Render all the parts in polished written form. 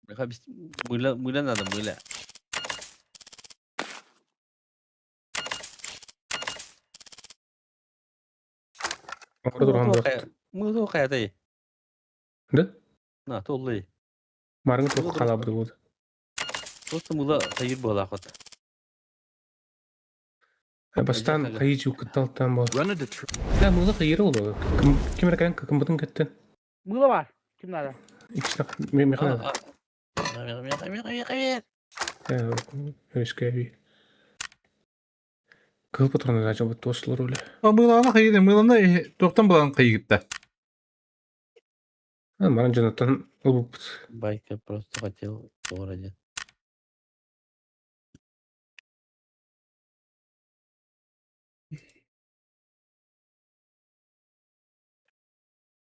Мыла, мыла надо, мыла. Мыла хайатай. Да? На, толлай. Марыңы туох халабыды болды. Просто мыла хайыр буолаахыт. Бастаан хайыы чууккутталтан бол. Да, мыла хайыры болу. Ким эрэ кэлэн кыкымбытын кэттен. Мыла бар. Ким надо? Меха надо. Өрүскэ Кыл патроны дача туослар үле. Мыланы хайыр, мыланы туохтан булан хайыгытта? Маран дьонуттан ылбыппыт. Байка просто хотел в городе.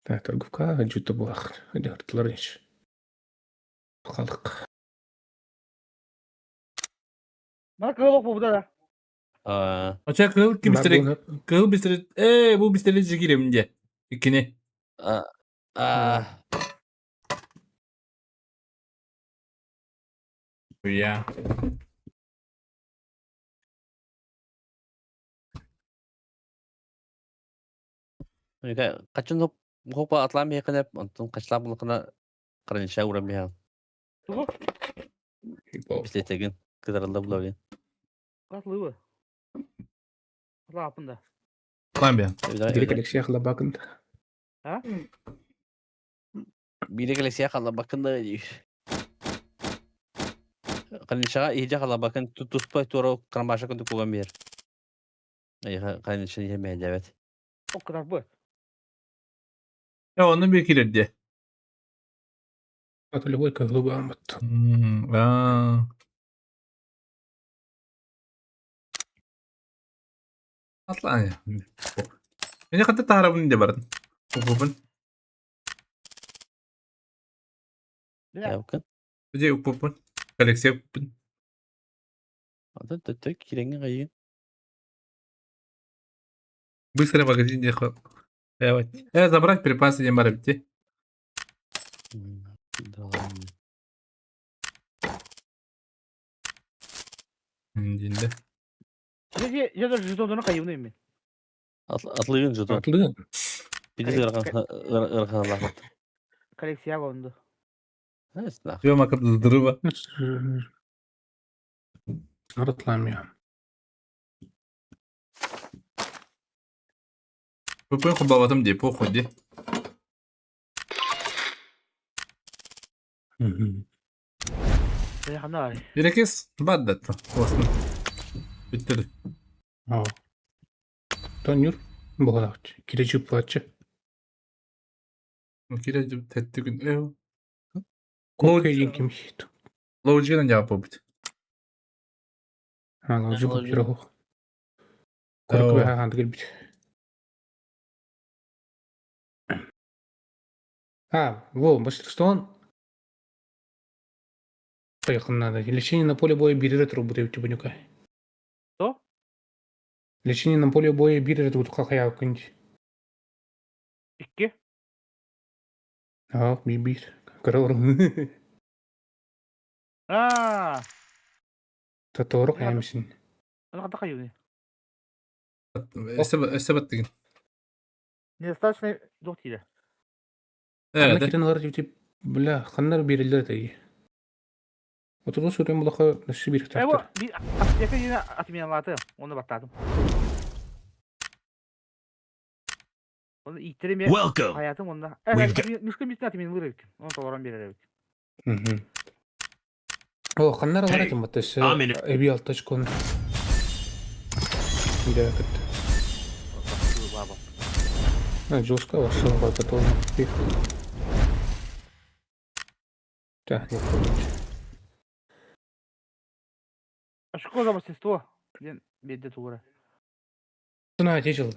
Так, торговка жута булах. Дьахталар ич. Халык. Мана кыыл буолбута да. Оча кыыл ким кыыл бистери ээ бу бистери жигирем де. Иккини. Я. Качан хопа атлаан биһиэхэ онтон хачылаах буллахына кранича ууран биһэҕин. Тугу? Бистиэтэгин кытарылла булабын. Хатлыбы. Лаапын да. Ламбия. Бири коллекция халабакын. А? Бири коллекция халабакын да диир. Краничаға иһдьэ халабакын туспай туора крамбаша курдук куган биэр. Кранича иһэ мэһэдээбэт. Оккутарбы. Э, онно бир кирерде. Это любой кыһылы бааммыт. Атлан. Мені хатта таарабын де бардым. Упупун. Явкын. Же упупун. Коллекция упупун. Атын төттө кирэҥҥэ хайыгын. Быстро в магазин де Э, забрать припасы не барабити. Да. Динде. Я я даже жетондорун кайыбын мен. Атлыгын жетон. Атлыгын. Биди ырхан Коллекция конду. Жема кып здорово. Атлам Пупын хубалатым де, похуй де. Берекес баддатты. Осны. Биттер. Тонюр буолааччы. Кире чуппааччы. Кире тетти күн. Э. Кокейин ким хит. Лоуджина жаап бит. А, лоуджи бу Корку хаан бит. А, во, мастерство Поехал надо. Лечение на поле боя бирер трубы типа Что? Лечение на поле боя бирер тут хахая кунь. Икки. А, бир. Корор. А. Таторок эмсин. Аны ката кайыбын. Эсебет деген. Недостаточно дух тире. Э, Кирен алар тип бля, ханнар бирелер тей. Отуру сүрен булаха нэсси бир Э, тартар. бу аптека yine atmayanlardı. Onu battарdım. Onu ittirem Welcome. hayatım onda. We've Evet, müşkül bitsin atmayın vurur. Onu tovaran bir evet. О, ханнар алар Hey, этим баттасы. I'm in it. Эби алтач кон. Да, кыт. А, жестко вошел в готов. Так, не помню. Школа мастерство. Ден бедде тугура. Сына тежил.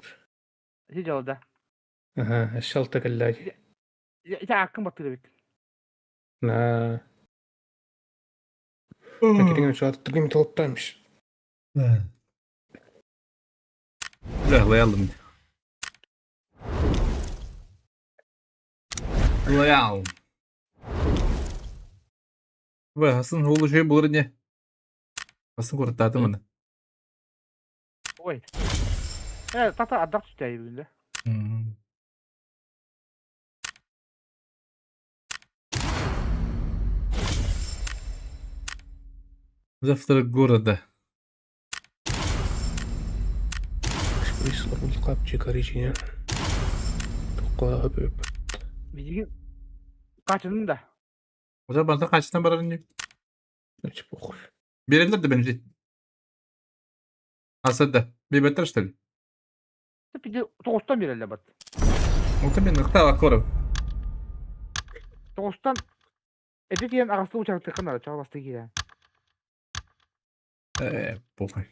Сидел да. Ага, шалта каллай. Я аккын баттыры бит. На. Кирген шат трим толтамш. Бля, лоялым. Лоял. Бай, хасын уол үчүгэй буолар ини. Хасын куораттаатым аны. Ой. Э, тата ардах түстэ бүгүн да. Завтра города. Билигин качынын да. Уже бантан хачытан барар ини. Биэрэллэр да бензин. Аса да. Биэрбэттэр что ли? Пиди тоҕустан биэрэллэр бат. Онтон мен ыкта аккоров. Тоҕустан эти тиэн аҕаслы учаактыкка нара чаҕаласты киирэн. Э, похуй.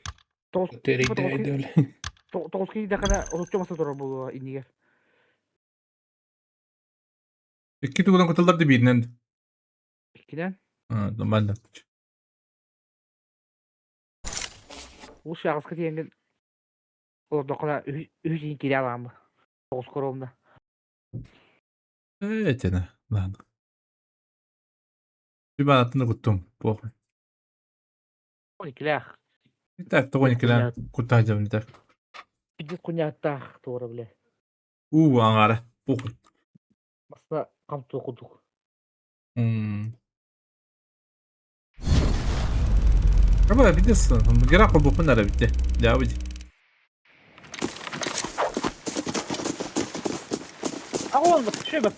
Тоҕус тоҕус киирдэххинэ отучча маса турар буолуо иннигэр. Икки тугунан куталлар да бииринэн. Иккинэн. Нормально. Уус аҕаска тиэнгин олордоххуна үһүс иин киирэ алаамы. Тоҕус коровна. Э, этene. Ладно. Bir куттум. Похуй. 12-лээх. Так, тоҕо 12-лээх куттаах дьабын так. Пиздец куняттаах туора бile. Уу, аҥаара. Похуй. Баста хамтуо курдук. Аба битес, гера холбоппун ара битте. Дябыди. Аҕа буолбут, шөбөт.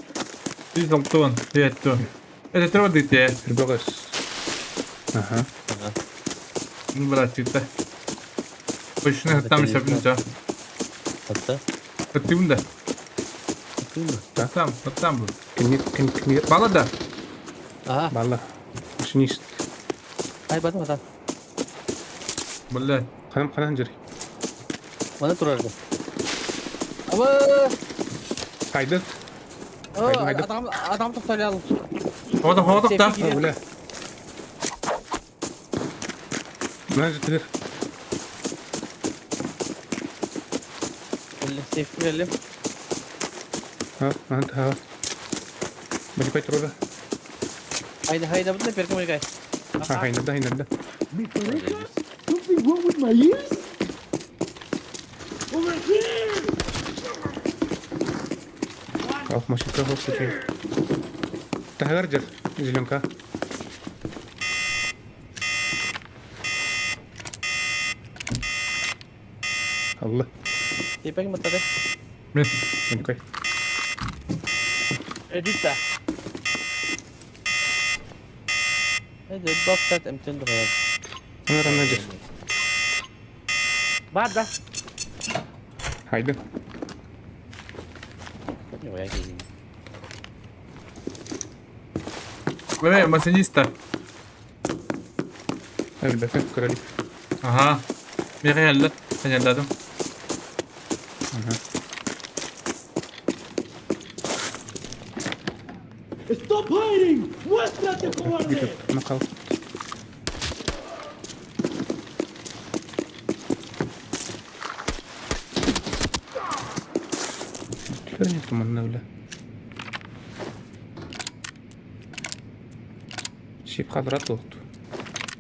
Жүз алтыан, жетті. Это треба дите. Ребята, Ага. Ну, братчик, Точно там еще да. Hatta. Каттыбын да. Да. Там, там был. Кемир, кем, кемир. Бала да. Ага. Бала. Машинист. Ай бата бата. Бля. Ханам ханан жери. Мана турар. Аба. Хайда. Хайда, хайда. Адам адам тоқталялым. Хода хода да. Бля. Мына жетер. Сейф кирелим. Ha, anta ha. Мадипай турара. Haydi haydi bunu da perkim kay. Ha, hayna hayna da. Mi pareja? Something wrong with my ears? Over here! Ах, машинка хоп Тагар жер, зеленка. Allah. Тепек матады. Мен. Мадипай. Эдитта. Haydi bak emtin duruyor. Ана рана жер. Бар да. Хайда. Yok ya geleyim. Бля, машиниста. Ребята, короли. Ага. Мен Сәнелдадым. Ага. Stop hiding! Muéstrate, cobarde! Накал. Теперь нет манна, бля. Шип квадрат oldu.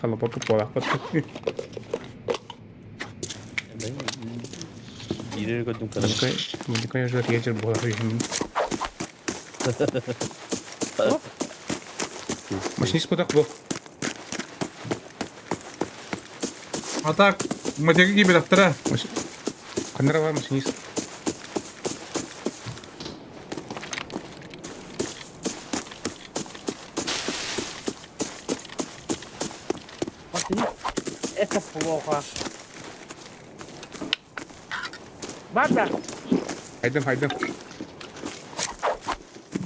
Hala bakıp bak bak. Ben bir gördüm kadar. Мадикай уже ядер была Машинист кудак бу. А так, матеги кибер Канара бар машинист. Машинист. Это плохо. Бар да. Хайдам, хайдам.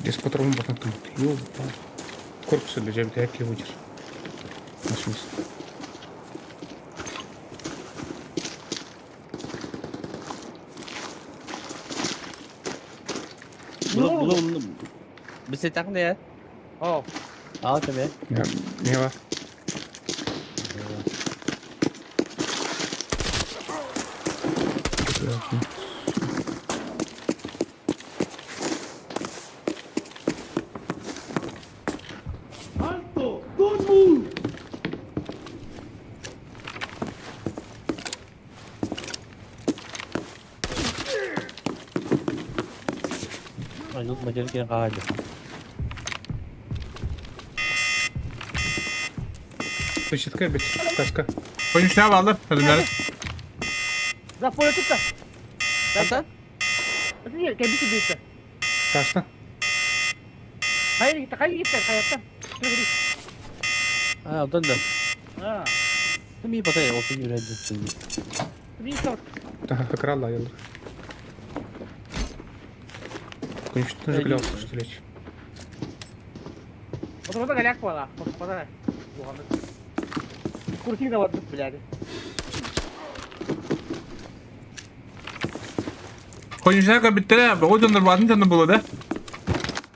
Здесь патрон батан тут. Ё, корпус для жабы как выдер. Машинист. Bunu bunu bunu. Bir şey takın ya. О, Al tabii. Я, не бар. Alto! Don't move! Айнут материк хаалды. Площадка бит, таска. Конюшня баллар, кэлиннэр. За поле тутта. Хантан? Кэбити бийсэ. Таста. Хайыр гитте, хайыр гитте, хайаттан. А, оттон да. А. Ми потай, отын yürüyeceksin. Бийсэ. Таха кралла айылыр. Конюшня же глял, что ли? Отурда галяк буола. Отурда. Куртин да бардык билээди. Конюшня кэлбиттэрэ, бөҕө дьоннор баатын дьонно буолуо да.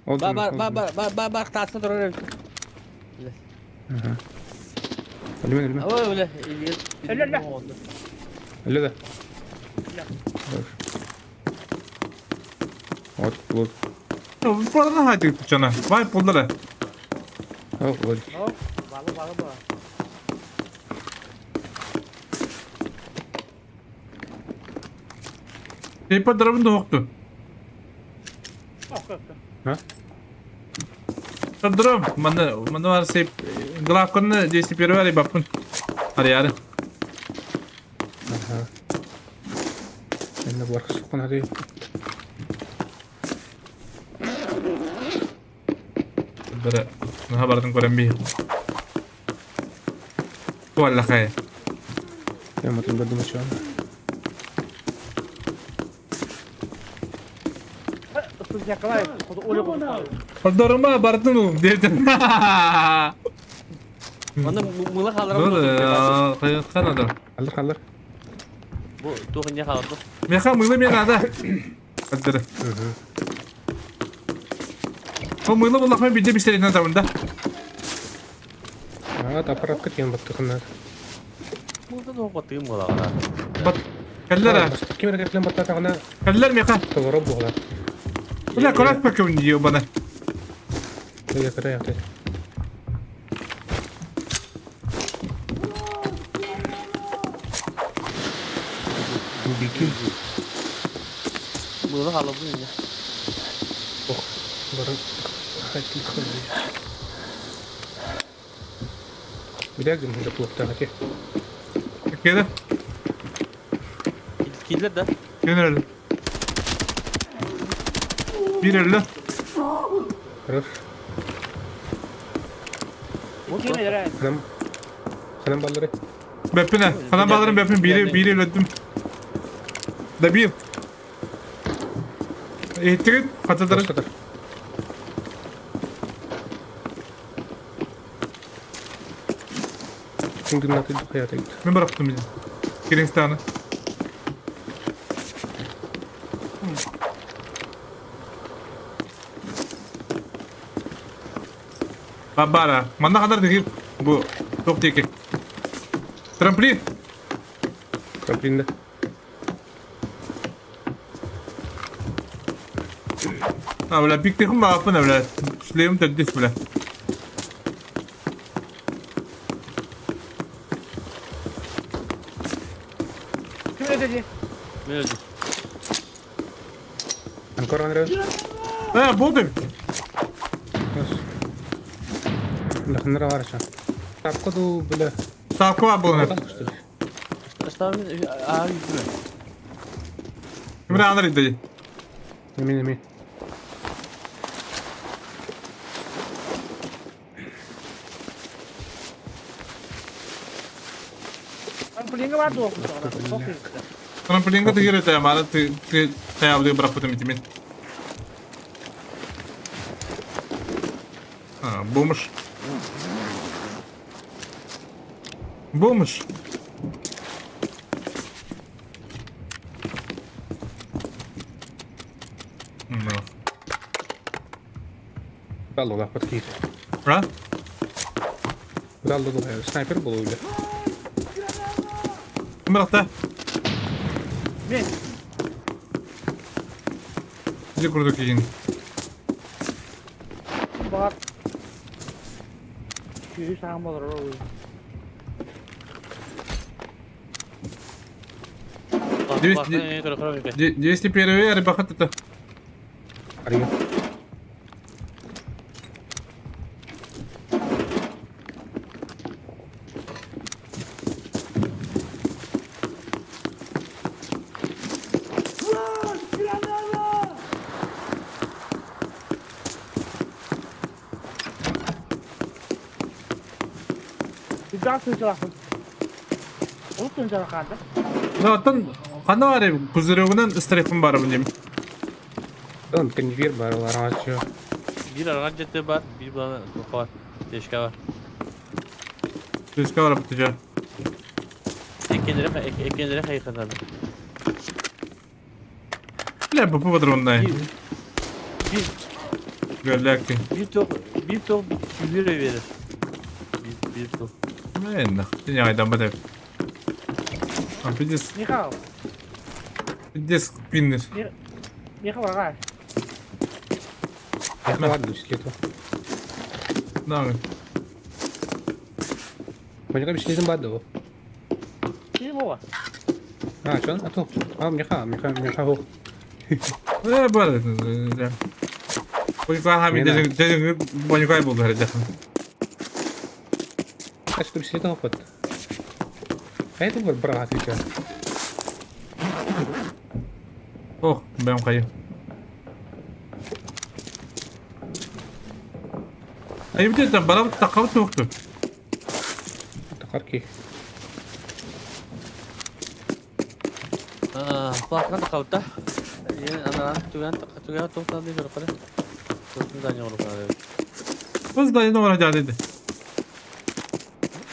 Ба ба ба ба ба ба ба таасна турар. Өлүмэн, өлүмэн. Ой, бля. Өлө, Өлө да. Вот, вот. Буолан хаайтык чана. Бай поллара. О, вот. Балы балы балы. Тейпа дробун да хоқту. Ох, ох. А? Дром, манна манна бар сейп главканы 201 бар баппын. Арыяры. Ага. Енді бұлар соққан ады. Бері, наха бардын көрен бей. Туалла хай. Я мотын көрдім очуан. Ыстыз якалай. Come on out! Дорыма бардын ул дедим. Оны мыла халар. Dur, канада. Алыр, алыр. Бу тугын я халарды. Меха мылы мен ада. Кадыр. О мылы буллахма бидде биштерин табында. А, аппаратка тиен баттықынар. Мылда да батыым була. Бат. Кэллер. Кемер кәплен баттатағына Кэллер меха. товары буғалар. Бля, корат пакым дио бана. Өйе кіре яқты. Бики. Мыла халарды инде. Ох, барын хайтын хылды. Биләгім да плохта хати. Кеде. Киллер да. Кенер. Bir elli. Хорош. Киме Ханам. Ханам баллары. Беппине. Ханам балырым беппин. Бири бири өлөттүм. Да bir. Эттигит катадыр. Катар. Күнгүн наты хаят айт. Мен бараптым бизи. Кереңстаны. Бабара. Манна кадар дегир. Бу тоқ теке. Трамплин. Трамплинде. А, бля, пиктехум бааппын, бля. Шлем тәддис, бля. Ким ödedi? Мен öldüm. Анкор Андреас. А, болды. Лахнара варша. Тапка ду бля. Ставка бар бұл. Что мен а yüzüme. Кімір анар еді. Неме неме. Трамплинге бар дуох. Трамплинга тегер ете, мара ты таябды браппытым итимен. А, бомж. Бомж. Ну. Даллы лапат кийdi. А? Даллы ду снайпер болу бля. Ким баракта? Мен. Же курдук кийин. Бар. Сүүрүү саҕан болор ол. 201 рыбахат это. Ария. Үбэҕэ сылдьалаахпын. Олус сылдьалаах хаалла. Ну, оттон ханна баар пузырегунан ыстарыппын барабын дим. Он конвейер бар, араҥаччы. Биир араҥас дьиэтэ бар, биир булан бар, тешка бар. Тешка бар бутужа. Эккенлere хайыханады. Бля, бу патроннай. Bir, Гөлләкки. bir tok, bir tok bir verir. Bir, bir tok. Мэн, ты айдан бат. А пиздец, Михаил, пиздец пиннер. Михаил аҕаа. Ладно, бискет. Да. Маньяка бискетин бар да. Ким оҕо? А, чон, а то. А, меха, меха, меха хо. Э, бар. Бонюкай хами дедин бонюкай булду herhalde. Качка бискетин хопот. А это бар брат отвечаю. Ох, бэм хайы. Айып деден барап тақабыт тоқты. Тақарки. Плакан тақабыт да. Ана түгән түгән тоқтан дейм бер қара. Тоқтан да не олып. Қыз да енді ора деді.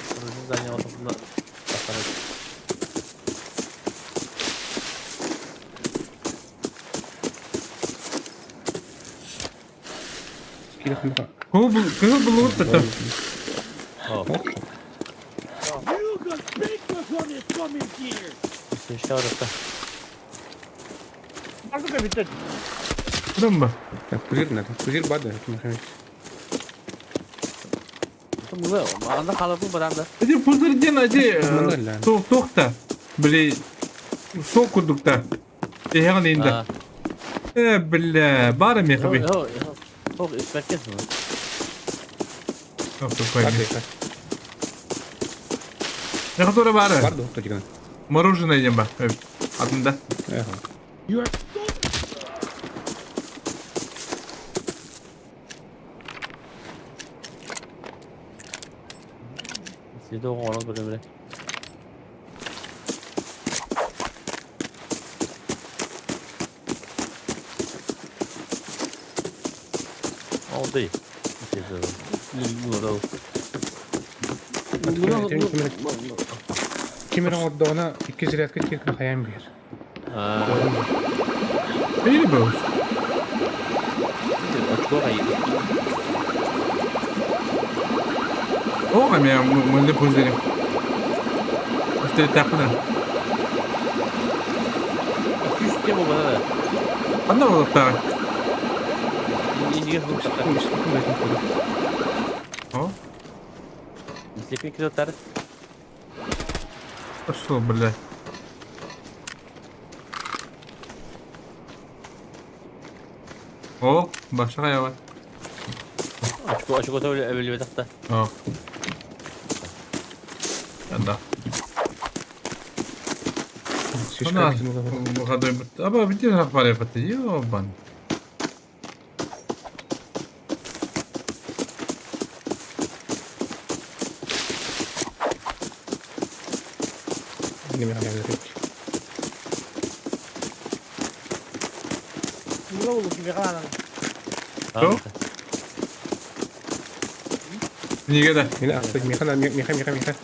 Тоқтан да не олып. Кызыл бұл ұтты. You got big cojones coming here! Бардык бүттө. Күрім ба? Пузырь надо. Пузырь бады. Анда қалып барамда. Эти пузырь ади тоқта. Били сок курдукта. Эхен инде. Э, бля, бары мехаби. Yok, yok, испеккес mi? Yok, Не который бары? Барды, кто деген. Мороженое дем ба. Атында. You are so Сиде оңон бөлүмү. Oldu. Кемерің ордоғына 2 зарядка тиркін қаян бер. Или был. О, мен мөлде пузырь. Үсте тақпына. Күште болған. Қандай болып тағы? Неге О, Слепик кидотар. пошел, бля. О, башқа бар. Очко очко өлі тақта. О. Да. Шишка. Аба бите рахбар епати. Ёбан. Неме қаян бер. Мыла болду Михаил. Что? Неге да? Мені ақты меха меха меха меха.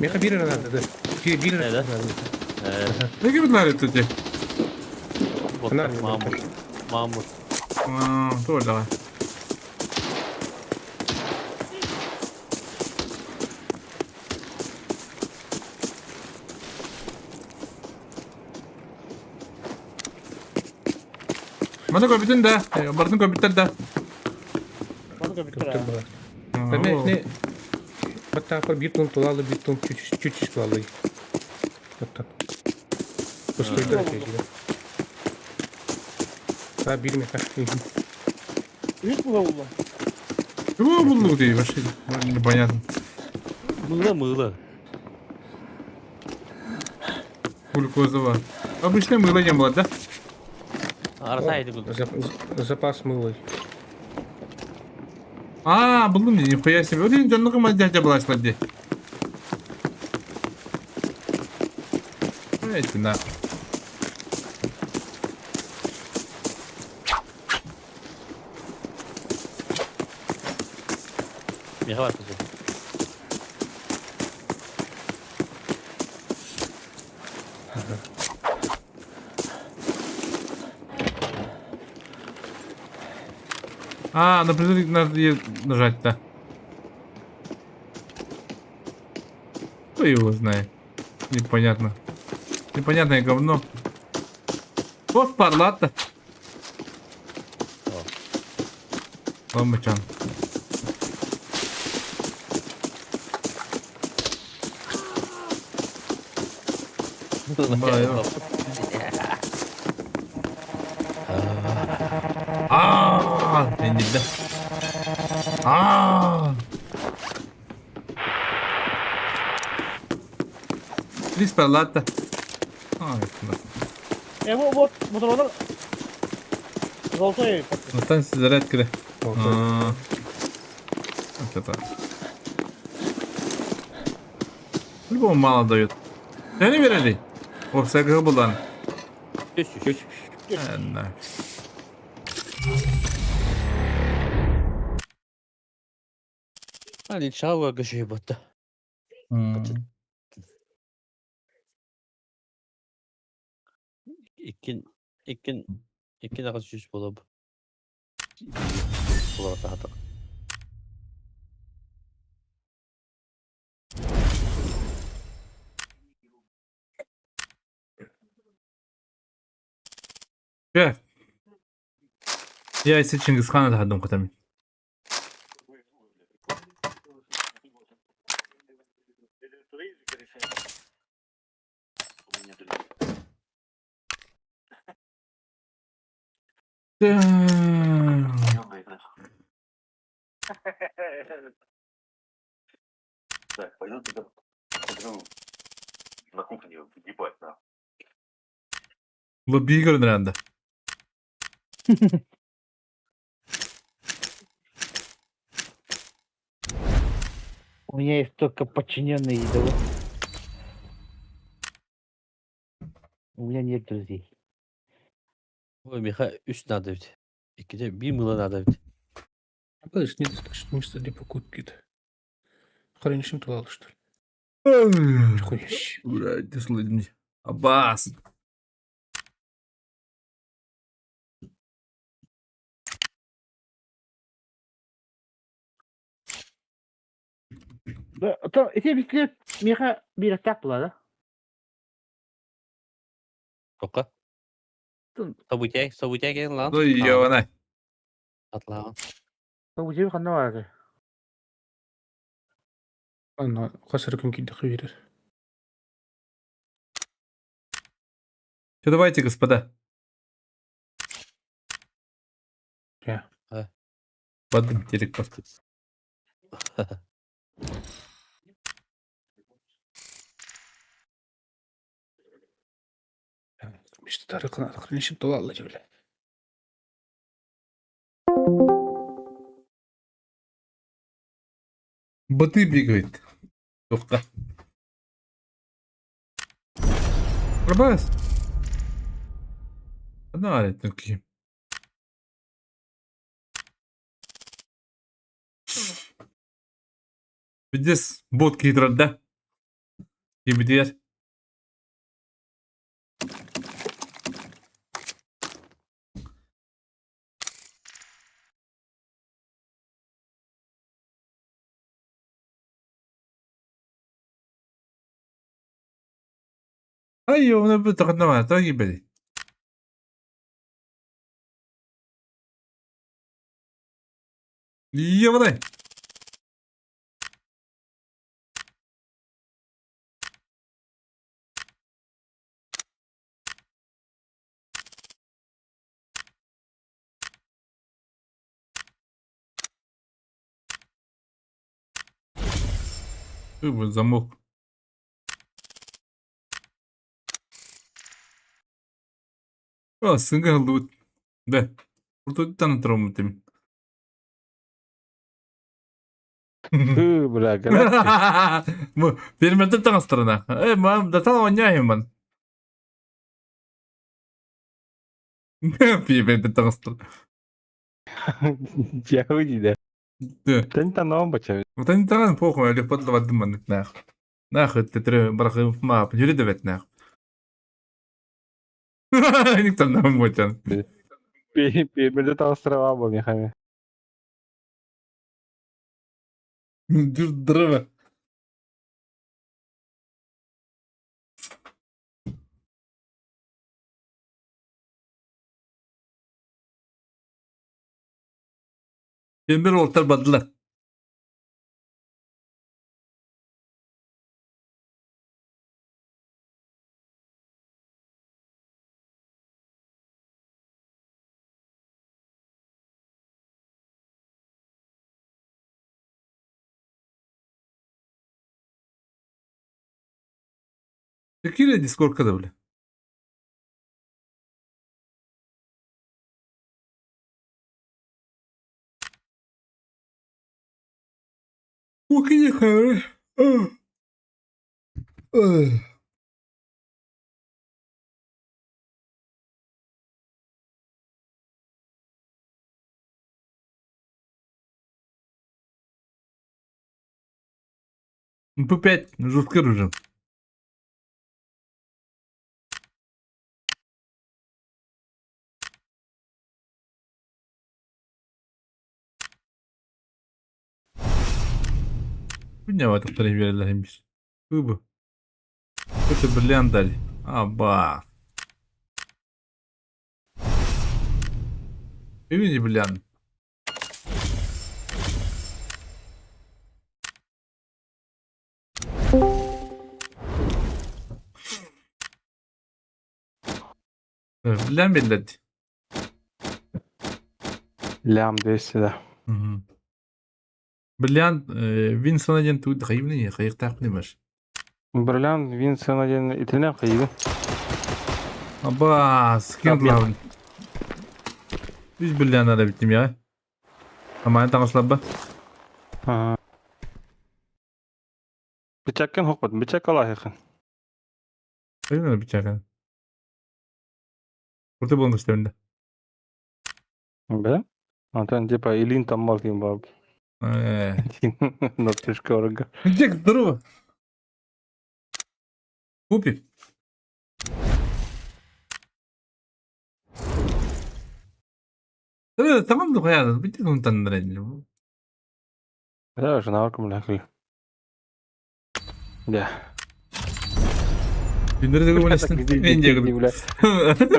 Меха бир надо. Бир бир. Да? Неге бітлар етті? Мамут. Мамут. Тоже давай. Мана көбүтүн да, бардын көбүттер да. Бардык бүттө. Не Баттапыр бир тон тулалы, бир тон чүчүш тулалы. Баттап. Пустойдар келди. А бир меха. Үс мыла болду. Чего булду ты вообще? Непонятно. Мыла мыла. Глюкоза бар. Обычное мыло не было, да? Араса айды гүл. Запас мыла. А, буллум дии, нихуя себе. Вот дьоннук дядя была дии. Эти на. Миэхэ бар кусу. А, на призыв надо нажать-то. Кто его знает? Непонятно. Непонятное говно. Вот парлата. Ломачан. Аа, иннидэ. Аа. Лис парлата. А, Э, вот, мотороллер. Золотой. Останься зарядка. А. Вот это. По-любому мало дает. Я не верили? О, всякого было. Үс. На. Али чауа көшөй ботта. Иккин иккин иккин аҕыс жүз буолуо. Буолар таһата. Чэ. Я если Чингисхана тахадым кытамин. Так, пойду тогда пойду на кухне въебать, на. Лобби көрдөрәнде. У меня есть только подчиненные да. У меня нет друзей. Ой, миэхэ үс надо ведь. Иккитэ биир мыла надо ведь. Подожди, недостаточно места для покупки. Хранишь туда, что ли? Хуя. Блядь, ты слышишь. Аббас. Да, то, эти бислер меха бир так была, да? Тока. События, события кэлэн лаан. Ну ёбана. Атлаан. У тебя ханна бар. Ана хасыр күн кийді берер. Все, давайте, господа. Я. Бадым терек бар. Мечты хранишь туда, бля. Боты бегают. Тоқта. Пробас. Одна такие. Здесь бот кидрат, да? Кибдер. Ай, оны бір тұғында тоғы бері. Ебаный. Замок. О, сынган лут. Да. Уртуттан тромутым. Ыы, бля, кэлээччи. Бу фермердэр таҥастарына. Э, мам, да тал оонньоохуммун. Фермердэр таҥастар. Дьиэҕэ диде. Тэн таноон бача. Тэн таҥан похуй, лепот лавадым маннык наах. Наах өттөтөрө барахым маап, жүрі да бэт наах. Ник таннаам бочан. Фермердэр таҥастара баа буолуохами. Здорово. Фермер уолтар бардылар. Кире Дискордка да бля. МП5 жесткий режим. Хуйня тохтор биэрэллэр имбис. Бу. Это бриллиант дали. Аба. Имени бриллиант. Билэн биллэрди. Лям 200 да. Бриллиант Винсона диэн тугу хайыбын хайыктаахпын имаш. Бриллиант Винсона диэн итинэн хайыбын. Абаас, ким главный? Үс бриллиант ара биттим я. Амаан таҥасларба. Бичаккын хоппут, бичак алаһыхын. Хайыбын бичакын. Курты болон көстөбүн да. Бля? Антон типа Илин там мал ким баб. Нотишка орга. Джек, здорово. Купи. Tamam da koyarız. Bir tek unutanlar. Да, жена бля. Да. Күндері де көмөлестің. Мен де көрдім. Бля.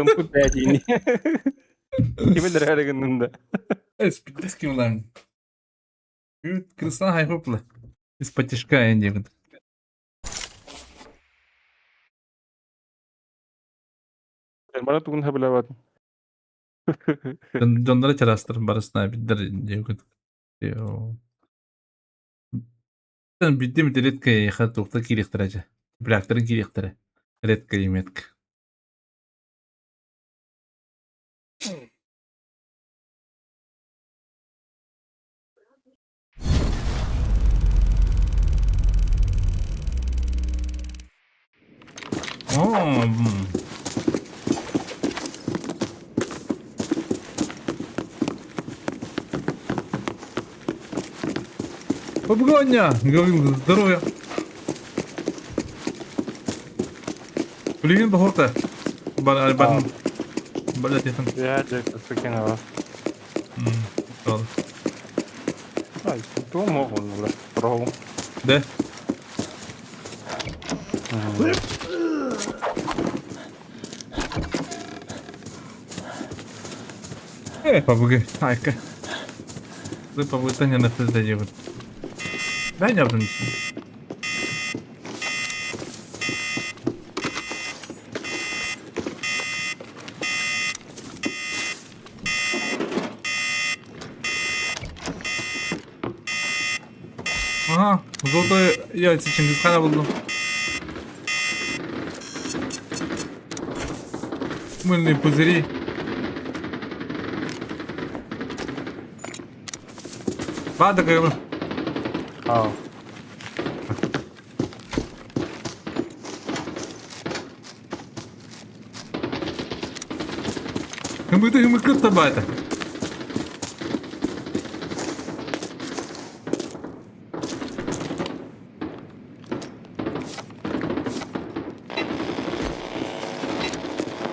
МП5 Кимин рәрігінінде. Спидески улан. Крыса хайхопла. Из-под тишка энди. Бара тугун хабилабат. Дьоннора чарастыр барысына биддер диэбит. Биддим редко ха туохта киириэхтэрэ дьэ. Бляктарын киириэхтэрэ. Редко метка. О, Погоня! Говорим, здоровья! Блин, бохорта. Бар, бар, бар, этим. Я Джек, сукинова. Ай, то могу, бля, пробу. Да? Э, побуги, айка. Вы побуги, не на Дай не Ага, золотое яйца Чингисхана buldum. Мыльные пузыри. Бада кайым. Аа. Хымыты хымыккыт табаата.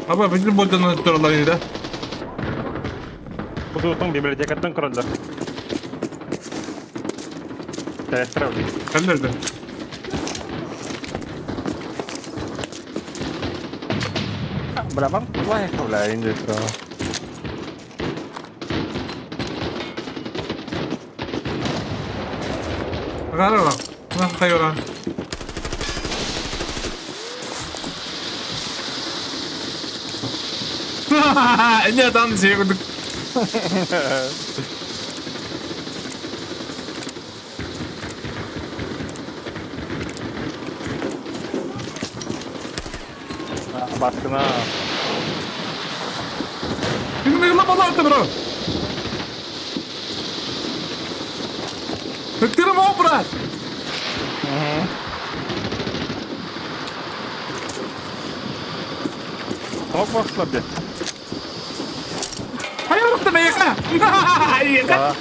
Аба бүтүн болдон туралар да. Кудуутун библиотекаттан көрөллөр. Тестер. Кэллэрдэ. Бля, вам лайк, бля, индийского. Агаара хайора. Нет, ан сиэ курдук. Баскына. Күнү баларты бро. Ыктырым о, брат. Тоқ басылар де. Хайорукта мейка. Да.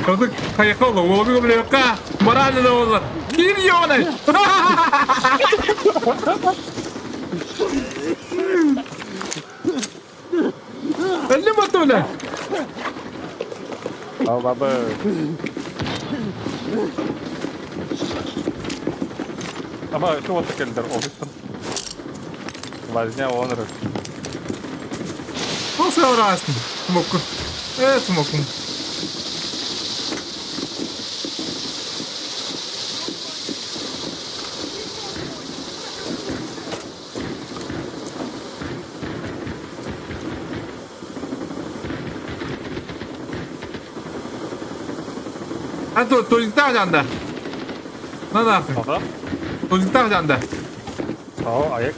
Кызык хайкол, улугу билека. Морально да болар. Ким ёны? Элли матуля. Ал бабы. Аба, что вот келдер офистан. Возня онры. Ол саурасың. Смоку. Смоку. А то толиктах жанда. На нахуй. Ага. Толиктах жанда. Ау, аяк.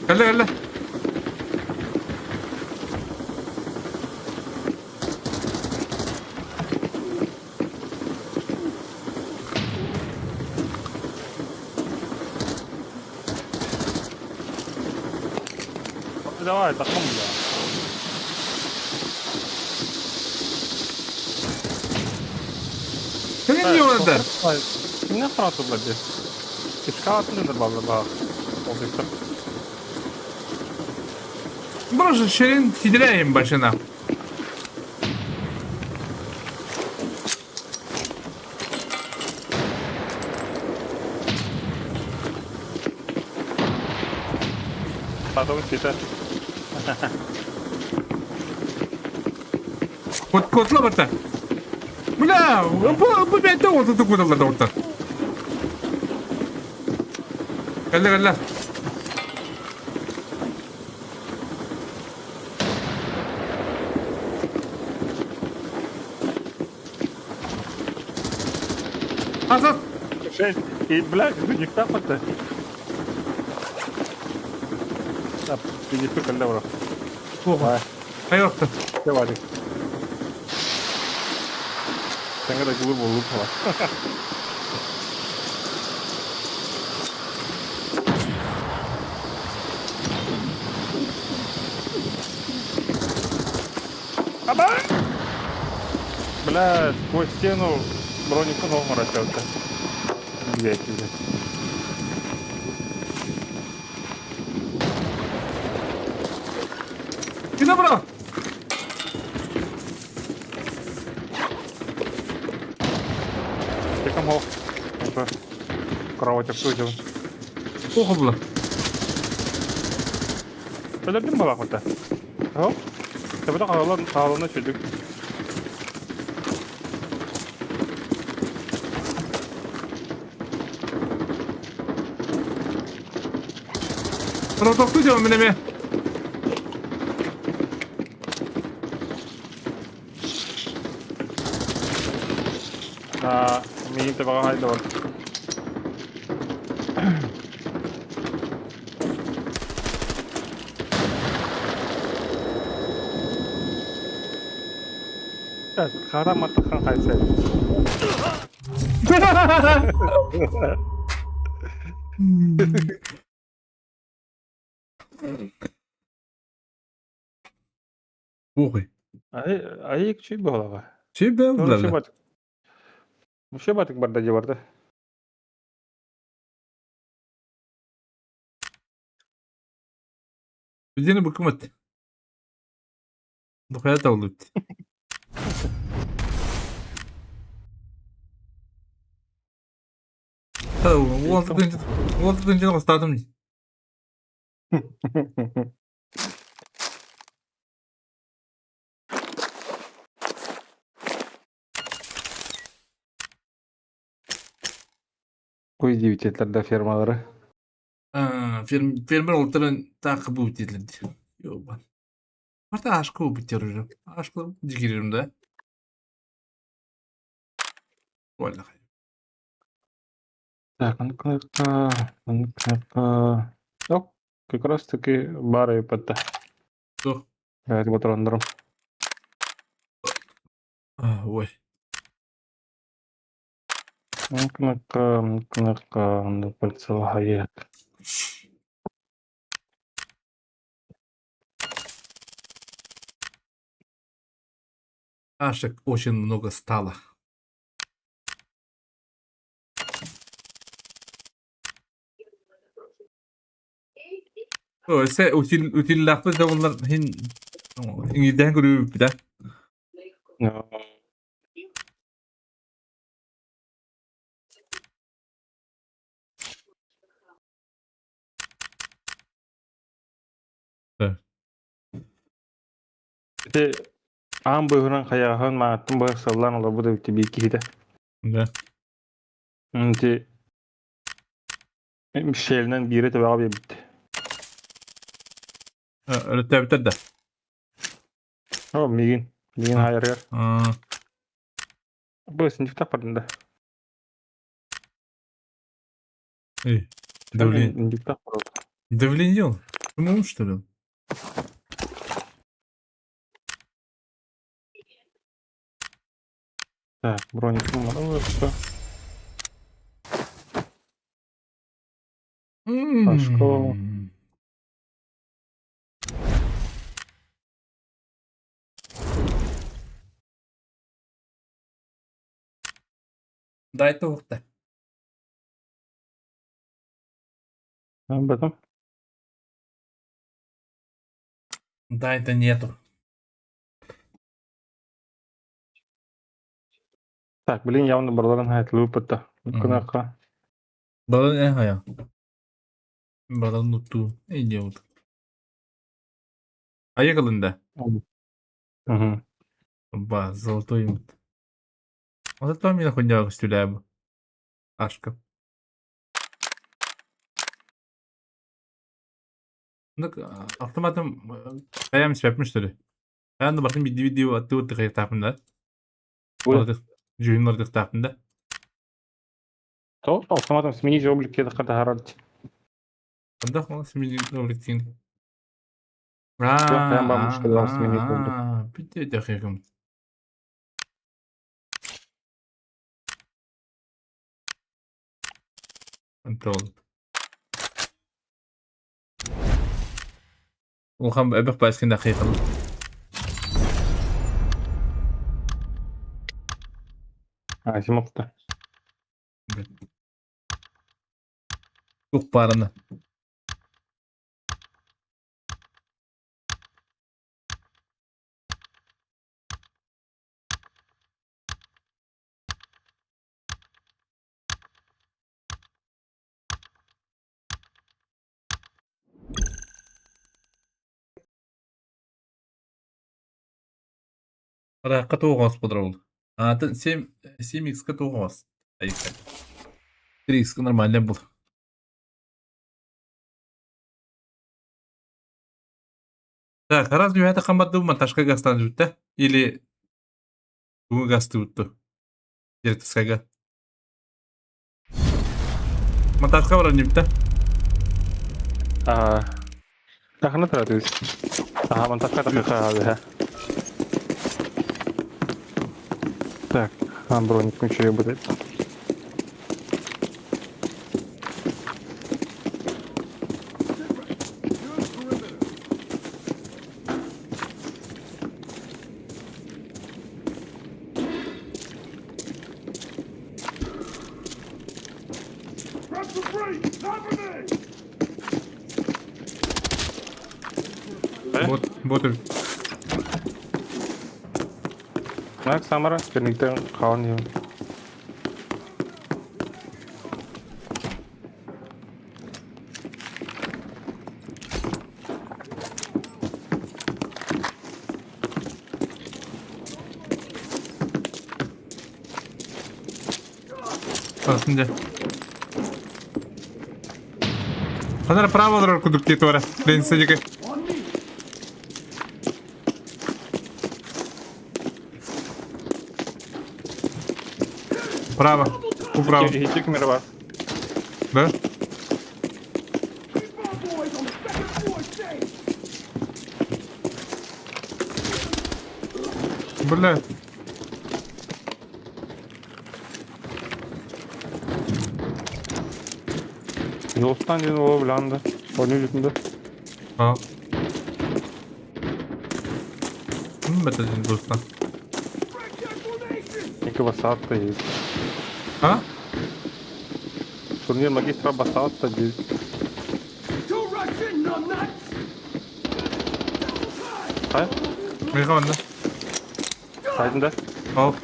Кэллэ кэллэ. Давай, таком, бля. Ким ёнда? Кимне фраты, бля, Кишка атыныр бабы ба. Офистан. Боже, ширин сидиряем башына. Потом сита. Кот котла барта. Бля, бу бәйтә орта кудалар да орта. Кэллэ кэллэ. Азат. Шесть. И, блядь, у них там это. Да, перенесу калябру. Ого. Айорта. Давай. Сәңгә дә күбер булып кала. Аба! Бля, сквозь стену бронику ногу растётся. Блядь, блядь. Ты набрал? Теком хох. Кровать обсудил. Ого было. Өлөрдүм балак ота. Хоп. Табыда хаалан хаалана чүдүк. Протокту делом менеме. А, миин табага хайда бар. Хара матахан хайса. Ой. Айык чүй буолаҕа. Чүй буолла. Вообще батык барда дии барда. Билигин букумат. Духуя табыллыбыт. Уол тынчын хостаатым дии. Куй диэбитиэлэр да фермалары. Фермер олтарын таакы бу диэтилэр дии. Ёбан. Барта ашка битер уже. Ашка дигирим да. Валлах. Так, ну-ка, ну-ка. Оп, как раз таки баар эбит. Туох? Давайте патроннарым. Ой. Ну-ка, ну-ка, ну пальцевая. Ашек очень много стало. Өсө утиллаахпыт да буоллар иһин иҥиирдээн көрүүбүт да. Ити аан быыһынан хайаҕаһын мааттын быһа сыллаан олорбут эбит биир киһитэ. Да. Ити Мишелинэн биирэ төбөҕө биэрбит. Өрөттөөбүттэр да? О, миигин. Миигин хаайарыгар. Бу синтиктах бардын да. Эй, давление. Индиктах барбыт. Давление он. Ты что ли? Так, броник все. Пашко. Дай туохта. Об этом. Да, это нету. Так, блин, явно барыларын хайытылыы Кунакка. Балан э хая. Балан нуту. Идиот. Айыгылында. Угу. Ба, золотой имт. Вот это меня хуйня стреляю. Ашка. Автоматом хаям сөпмүш что ли? Хаянды бартын бидди бидди атты өтті қайықтапын да. Жүйін ырдықтапын да. То автоматом сменить облик кеди қата Қанда қол сменить облик деген. Хаям бабушка сменить облик. Бидди дақиқым. Контрол. Улахан эбэх бааскин дақиқым. Азимовта. Тух баарына. Ыраахха туох оҕус Атын 7 7x-ка туох оҕус. 3x-ка нормально был. Так, раз это хамбатты монтажка гастан жутта или бүгүн гасты утту. Директорскайга. Монтажка баран нипта. А, тахна таратыс. Ага, монтажка тахна. Так, а броник үчүгэй будет. Бот, бот Так, Самара, кэнниттэн хаалан иһэбин. Атын дьэ. Ханара право олорор курдук дии туора. Ленса диэки. Право. Управо. Иһитик мир бар. Да? Бля. Жолстан диэн уола билэҕин да? Оонньуу бүтүн да? А. Бэтэ дуста. Екі басаатта есть. А? Турнир магистра басаатта диир. Хайа? Миха манна. Хайдын да? Ол.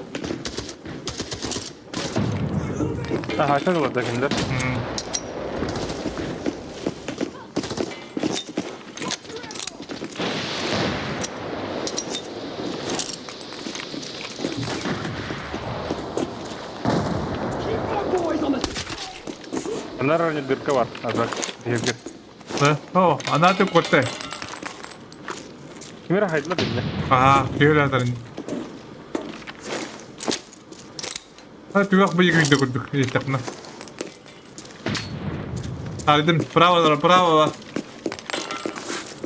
А, хайта да кинилэр. Анар не дырка бар. Азак. Егер. Да? О, она ты котте. Кимера хайдла билле. Ага, киһи А түгэх быйыгы курдук ииттэхпинэ. Ардым, право, право.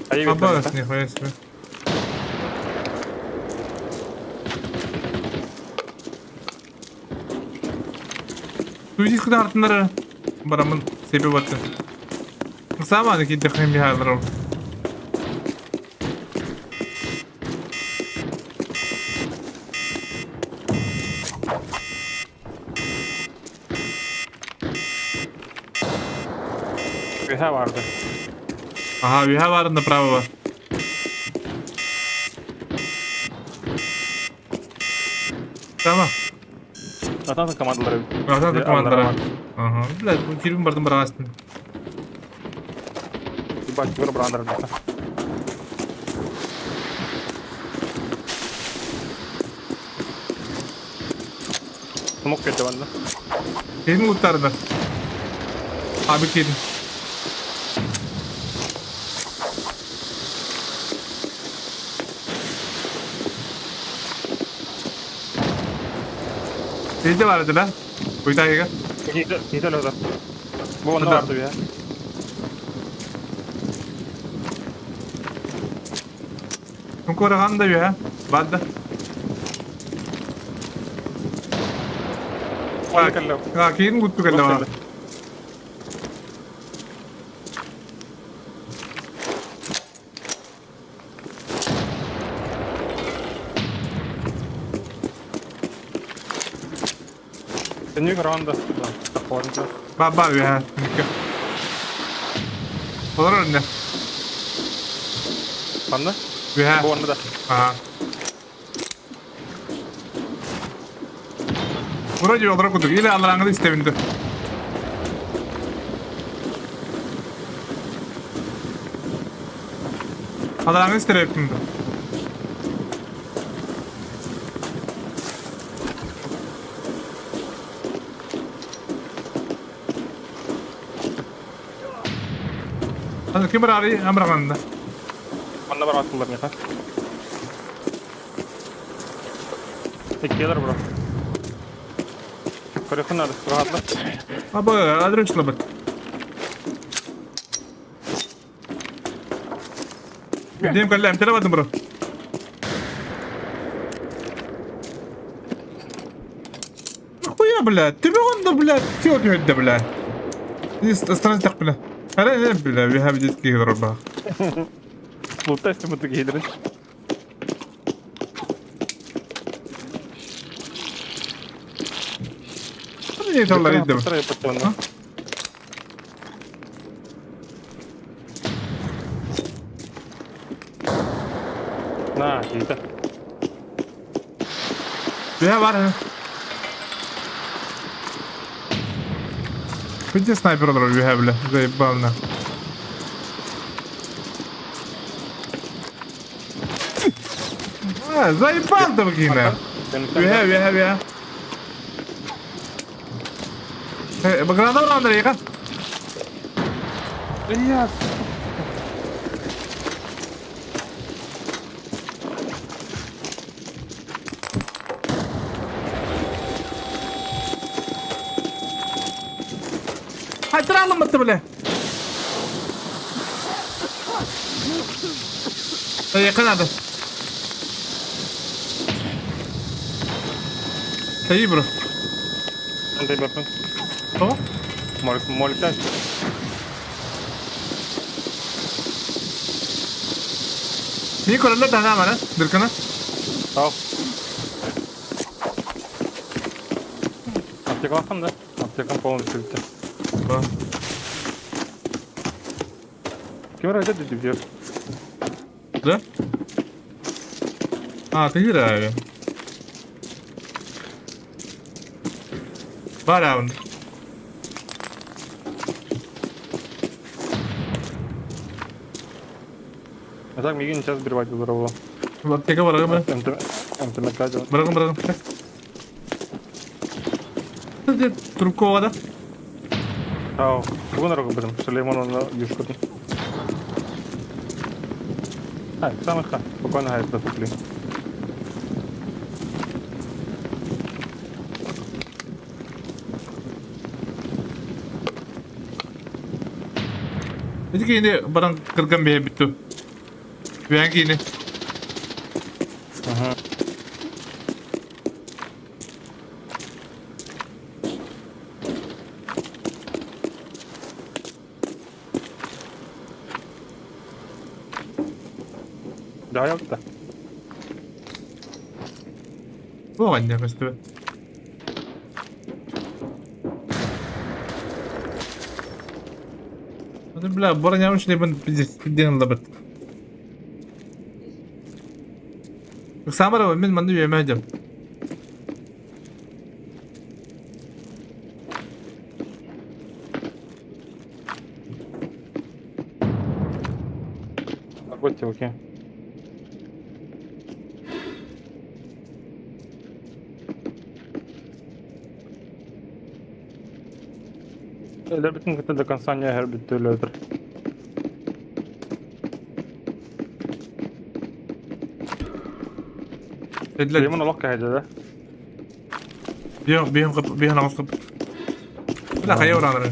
Аба, нихуя себе. Туйдис куда артыннары барамын себеп баттым. Саманы кийтехин бихалар. Үһэ барды. Ага, үһэ барын направо. Tamam. Атан командалары. Атан командалары. Ага. Бля, бу кирбин бардым барастын. Ебать, көр брандар. Смок кетті банда. Кирбин куттарында. Abi кирбин. Sizde var la. Uyda Киһи өлөдө. Бу онно барды бия. Курахан да бия. Бадда. А, киин гутту келле. Төннүк ранда. Ба бия. Олар önde. Ханна? Бия. Бу онно да. Ага. Вроде олар кудук. Или алараңды истебинди. Алараңды истебинди. Аны ким барары амраганда. Онно бар атылар меха. Иккилер бро. Көрөхүн надо, rahatla. Аба, адрес лабат. Дем калла, амтела бадым бро. бля, түбүгүн да, бля, все түһэрдэ, бля. Стран бля. Ара, бля, we have this киһи олорбах. Луттай сымыты киһилэрин. Не таллар идем. На, киһитэ. Бля, бар. Где снайпер олорор үһэ, бля, заебал на. А, заебал там киһи. Үһэ, үһэ, үһэ. Граната Андрей, ка? Ильяс! Хайтралым бля. Yakın надо. Сади, бро. Андрей Бапын. Что? Молик, молик, дай. Ни көрөлөр да мана, дыркана. Ал. Аптека алсам да? Аптекам полностью бітті. Кем айтады деп жер? Да? А, ты играешь. Бараунд. А так мигин сейчас сбривать здорово. Аптека барагым. МТМК. Барагым, барагым. Ты трубку да? Ау, кого на руку будем? Сулейману на юшку. Ай, самый ха. Спокойно гай протупли. Эти кини баран кырган бэйэ бүттү. Бэйэн кини. Ага. Да, я да. Бу анне көстүбэ. Hadi бля, бара нямыш лебен пизден лабыт. Самара мен манды үйемедим. Наркотики. Өлөр бүтүн до конца не хер бүттү өлөр. Dediler. Лимон олох кайда да. Бiyон бiyон кып бiyон агыс кып. Бля, кая ураныр.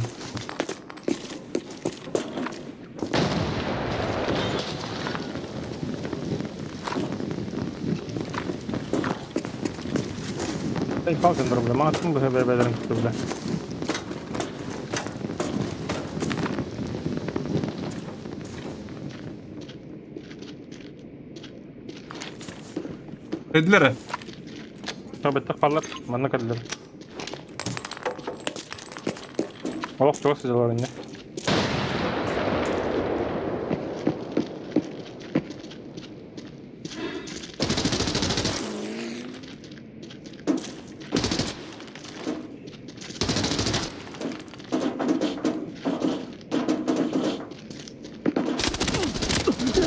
Эй, палкан дробля, мага тум бе бе бе бе. Dediler. Беттах паллар, манна каллар. Олох чугас сыдалар инне.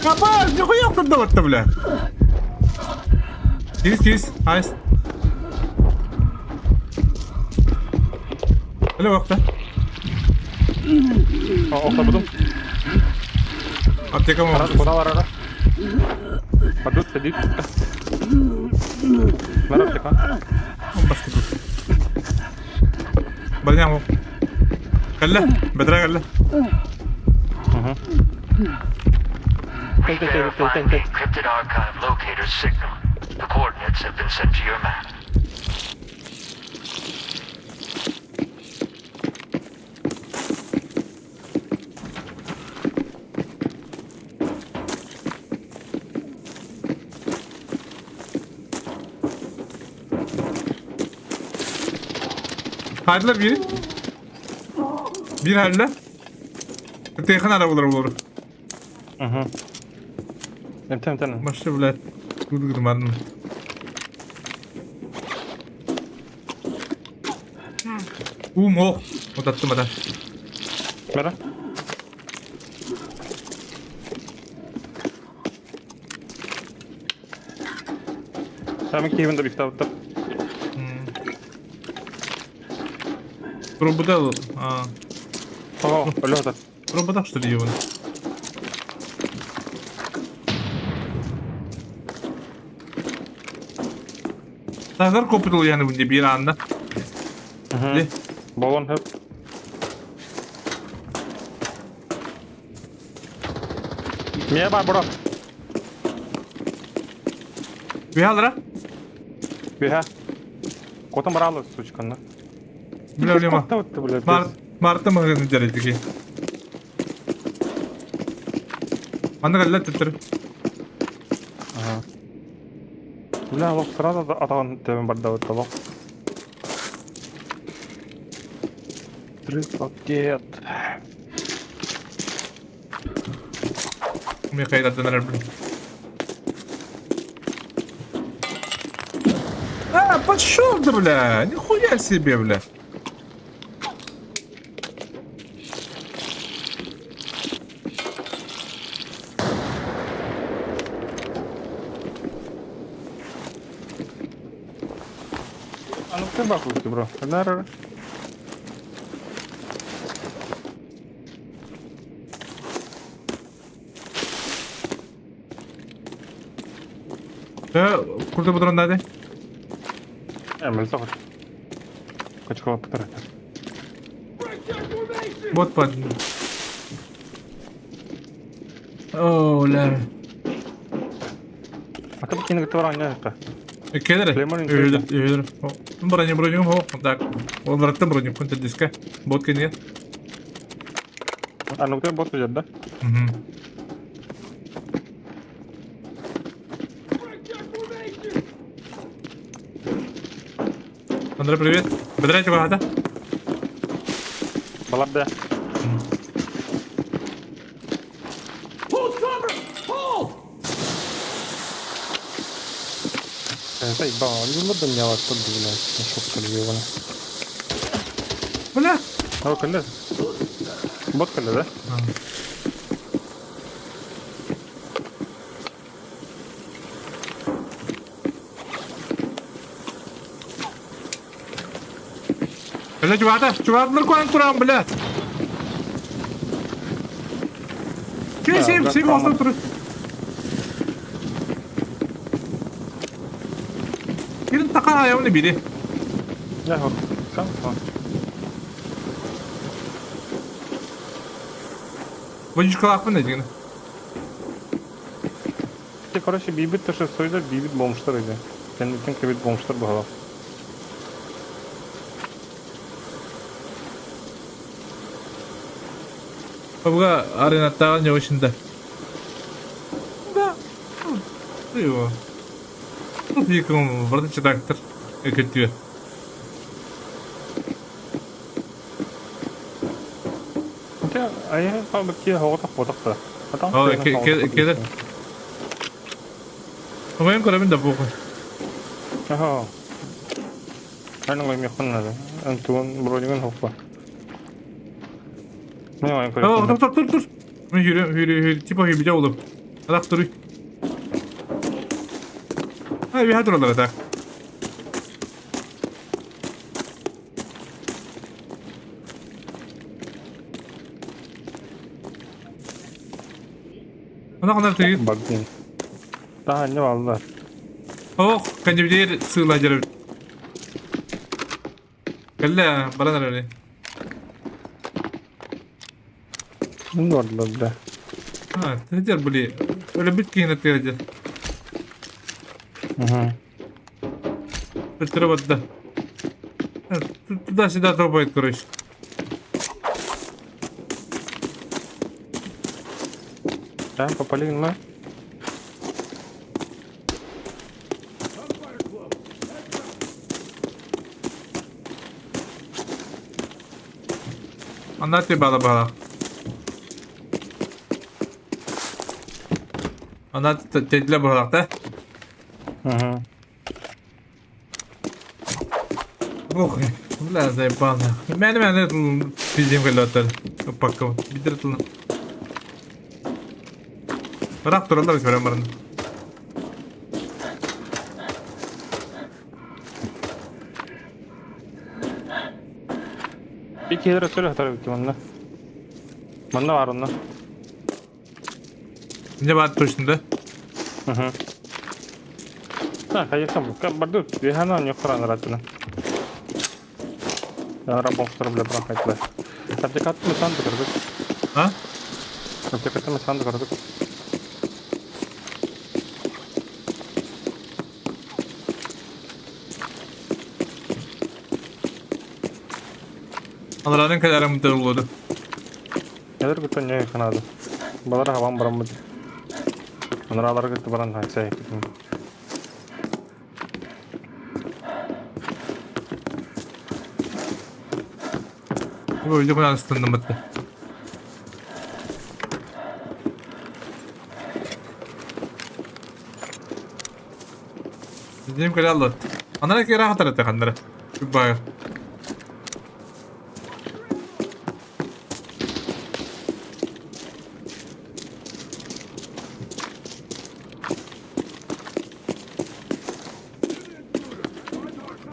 Кабан, нихуя кто бля. Кис, кис, айс. Öyle bak da. Охта будум. Аптека mı? Раз, куда варара? Падут, садит. Мэр аптека. Başka dur. Барням. Калла, бедра калла. Угу. We verified the encrypted archive locator signal. The coordinates have been sent to your map. Хайдылар биири. Биир хаалла. Тыахан ара булар булар. Угу. Эмтэн эмтэн. Маша, блядь. Гудгурман. Уум ох. Утаттым ата. Бара. Сами киһибин да бифтаабыттар. Пробудал. А. О, өлө Пробудал, что ли, его? Сазар копытыл яны бу биир аанда. Болон хөп. Мия бар бро. Бихалра? Биха. Котон баралы сучканы. Бля, бля, Мар Марта магазин дәрәҗәгә. Аны галлә төттер. Ага. Бля, лох сразу атаган төбен бар да вот Три пакет. Михаил Адонар, блин. А, пошел ты, бля! Нихуя себе, бля! А ну ты бахуй, бро. Нар. Курда будран дады? Эмил сохот. Качкала пытара. Вот под. О, ля. А ты кинг твара не это. Кедр. Өйдер, өйдер. Броня, броню, хо. Так. Ол раттым броню, күнті диска. Бот кенге. А ну ты бот идет, да? Угу. Андрей, привет. Бедрайте вагата. Балабда. Hold cover! Hold! Заебал, не буду меня вас тут, блядь, шутка ебаная. Бля. О, кэллэ. Бот кэллэ, да? Бля, чувата, чувата, куан курам, бля. Кей, сем, сем, остан тур. Кирин така аявны бири. Я вот, сам, Водичка лакпын дегені. Те, короче, бибит то, что бибит бомжтар иде. Кендитен кебит бомжтар бахала. Бабга аренаттаган не очень-то. Да. Его. Тут екім бірінші трактор өкеттіе. Те, а я там ки хоғытақ ботақты. О, кедер. Оған көрәмін да бұғы. Ага. Әнің ой мехын Антуан бронигын хоппа. Мен ойын О, тұр, тұр, тұр, тұр. Мен жүрі, жүрі, жүрі, типа жүрі олып. Алақ тұр. Ha, bir hadi oralara так. Она қанар тегін. Багдин. Daha ne valla. Ох, кәнебдер сыйла жүріп. Кәллә, баран әрі. Ne vardı да. А, тәдер бұли. Өлі бит кейін әттер Угу. Өлтіріп атты. Туда-сюда топает, короче. Да, попали на. Анна ты бала бала. Анна тетиле быһалаах да? Угу. Ох, бля, заебал нахуй. Мэни мэни пиздим кэллэттэр. Уппакка бидер тылын. Быраак тураллар көрөн баран. Bir kere söyle tabii ki manna. Manna var onda. Дьэ баар точно да? Угу. Так, а я сам барду, я не охрана ратина. Рабов бля брахать. Аптекат мы сам докордык. А? Аптекат мы сам докордык. Аларанын кэлэрэ мытарыллуоду. Neler götün ne kanadı. Balara havan baramı. Onlara götü baran haysa. Бу үйдө кунан ыстынныммыт. Дим кэлэ аллат. Анара кэра хатарата ханнара. Баар.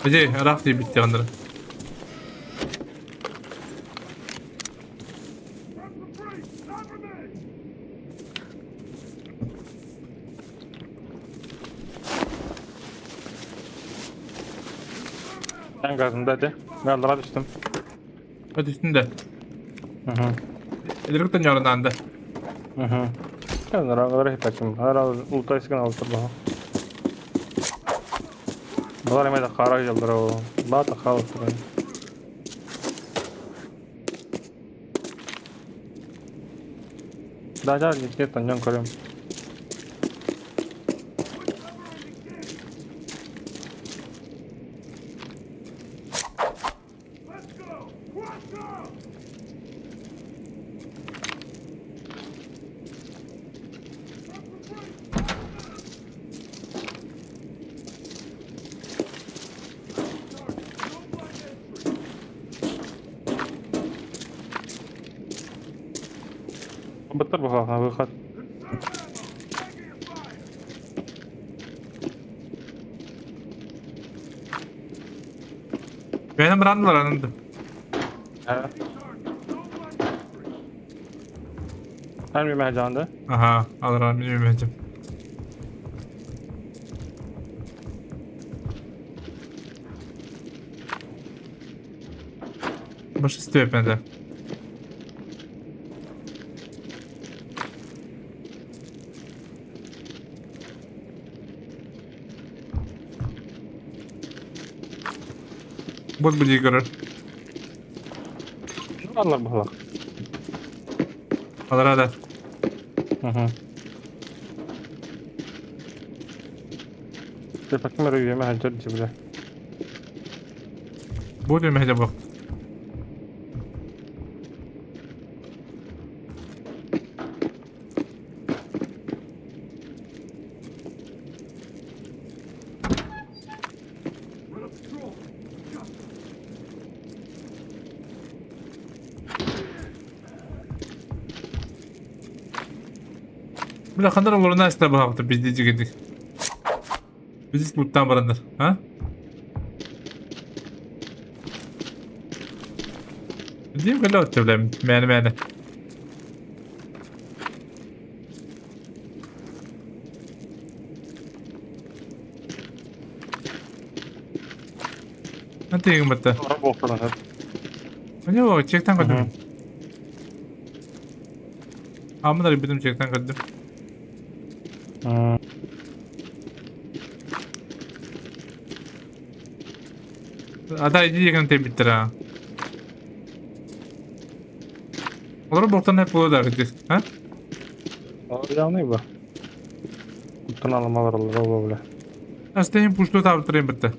Эдей, ыраах тиийбит ханнара. Ben gazımda hadi. Ben aldıra düştüm. Hadi üstünde. Hı hı. Эдэргиттэн ньорунаанда. Hı hı. Ben aldıra hep Her ultay sıkın aldır daha. Balara meda qara yıldır o. Bata xalq. Да, да, нет, нет, на нем корем. Баттар бахална выход. Бэйэм бырааннылар ананды. Эн bir mehcandı. Аха, аларан мин үмэтим. Больше степень, да. Вот будет игра. Аллар бахалак. Аларада. Угу. Тепакмер үйеме хаджар дибре. Будет мехде бак. Бля, хандар олорна эстэ баҕабыт бизди жигедик. Биз буттан барандар, а? Дим кэлэ отты бля, мэне мэне. Антыгын батта. Мне чектан көрдүм. Амынар битим чектан көрдүм. Ата иди деген тебиттер а. Олар боктан хеп болот да кидик, а? Явный ба. Куттан аламалар олар бля. Астайын пушту табыттырайын битте.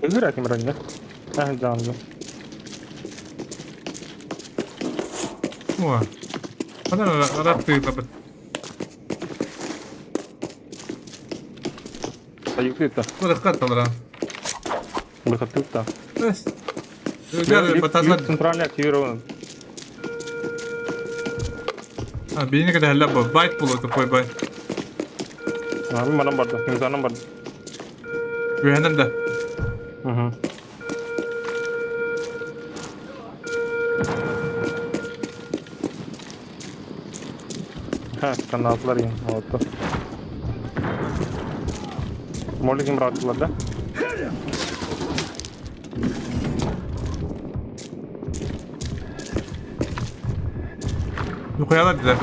Ыгыр этим ранее. Ах, жанды. О. Ана рад ты бабы. Айыктыта. Куда катталар? Выходтыта. Эс. Гар батазлар. Центральный активирован. А, бейне када хәллә бу. Байт булу тупой бай. А, мин манан барды. Мин барды. Үһәнен дә. Угу. Ха, канатлар ин. Вот. Молик им братылар да? Yukarıda dediler.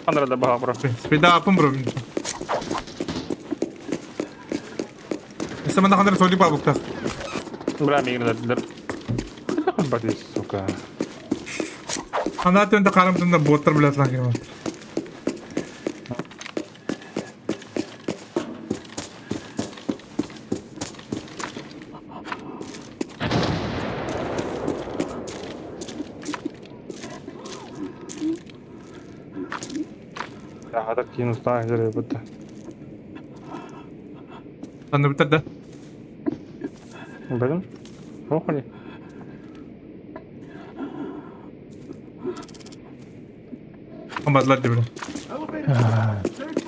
Андра да баха бро. Спида апым бро. Эсэ манда хандар соли бабукта. Бля, мигр дедилер. Бати, сука. Анда төнде карамтында боттар билет лан кирмат. Я хата кийин устаа хезер бутта. Анда битер да. Билим? Охуни. Хамбадлар дебиле.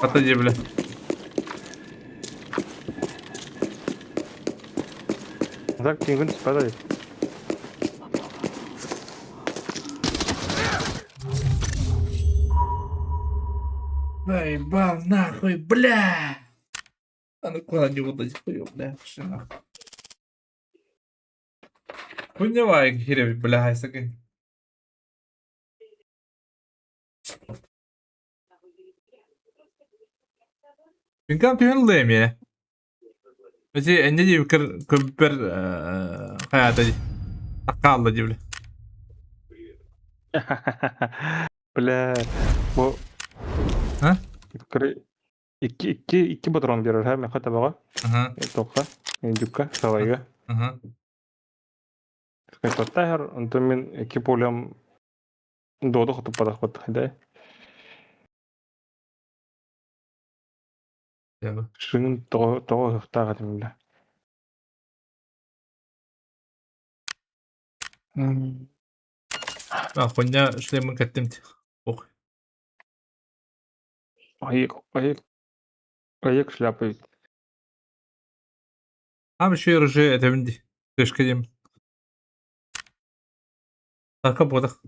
Ата дебиле. Так кийин күн түспәді. Заебал нахуй, бля! А ну куда не удать хуй, бля, пошли нахуй. Хуйневай, херев, бля, хайсакай. Минкам түһен лэме. Эти энне ди кыр көббер хаята ди. Аккалла ди бля. Бля, бу А? Кыры икки икки икки патрон берер, ха, мен хата бага. Ага, Тоққа, индюкка, салайга. ага. Тоттахар, онтон мен икки полям доду хотуп падах бат, да. Я. Шынын того того тага бля. А, хуйня шлемын кеттим. Ох. Айык, айык. Айык шляпа. А еще уже это винди. Тышка дем. Арка бодах.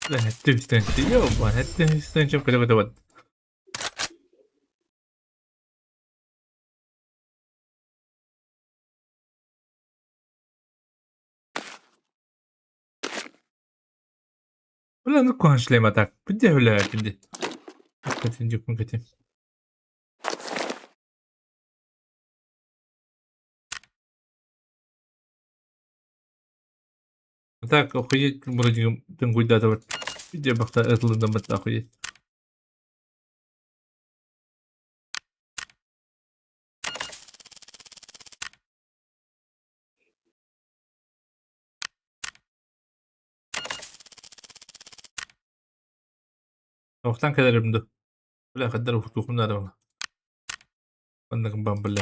Бля, хэтти үстен. Йо, ба, хэтти үстен чөп көлө бат. Бля, ну кон шлема так. Где бля, где? Катим, дюкун катим. Так, охуеть, вроде тынгуйда вот. Где бахта этлында бат охуеть. Оқтан кәлерімді. Бля, қаддар ухтухым надо было. Оннагым бам, бля.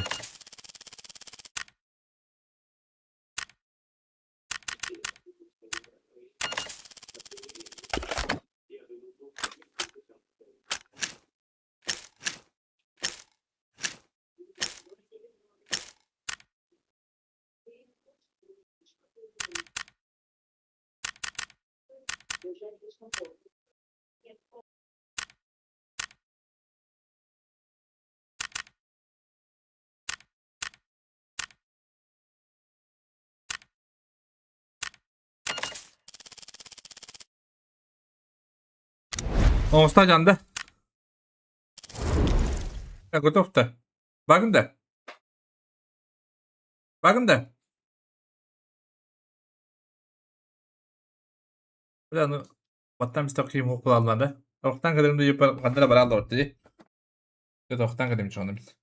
Оҥосто дьанда. Готов да. Багын да. Багын да. Бля, ну, баттан бисток киим хуққулааллар да. Охтан кэлэрим да юппар хандара барааллар дии. Охтан кэлэрим чоҕуна бит.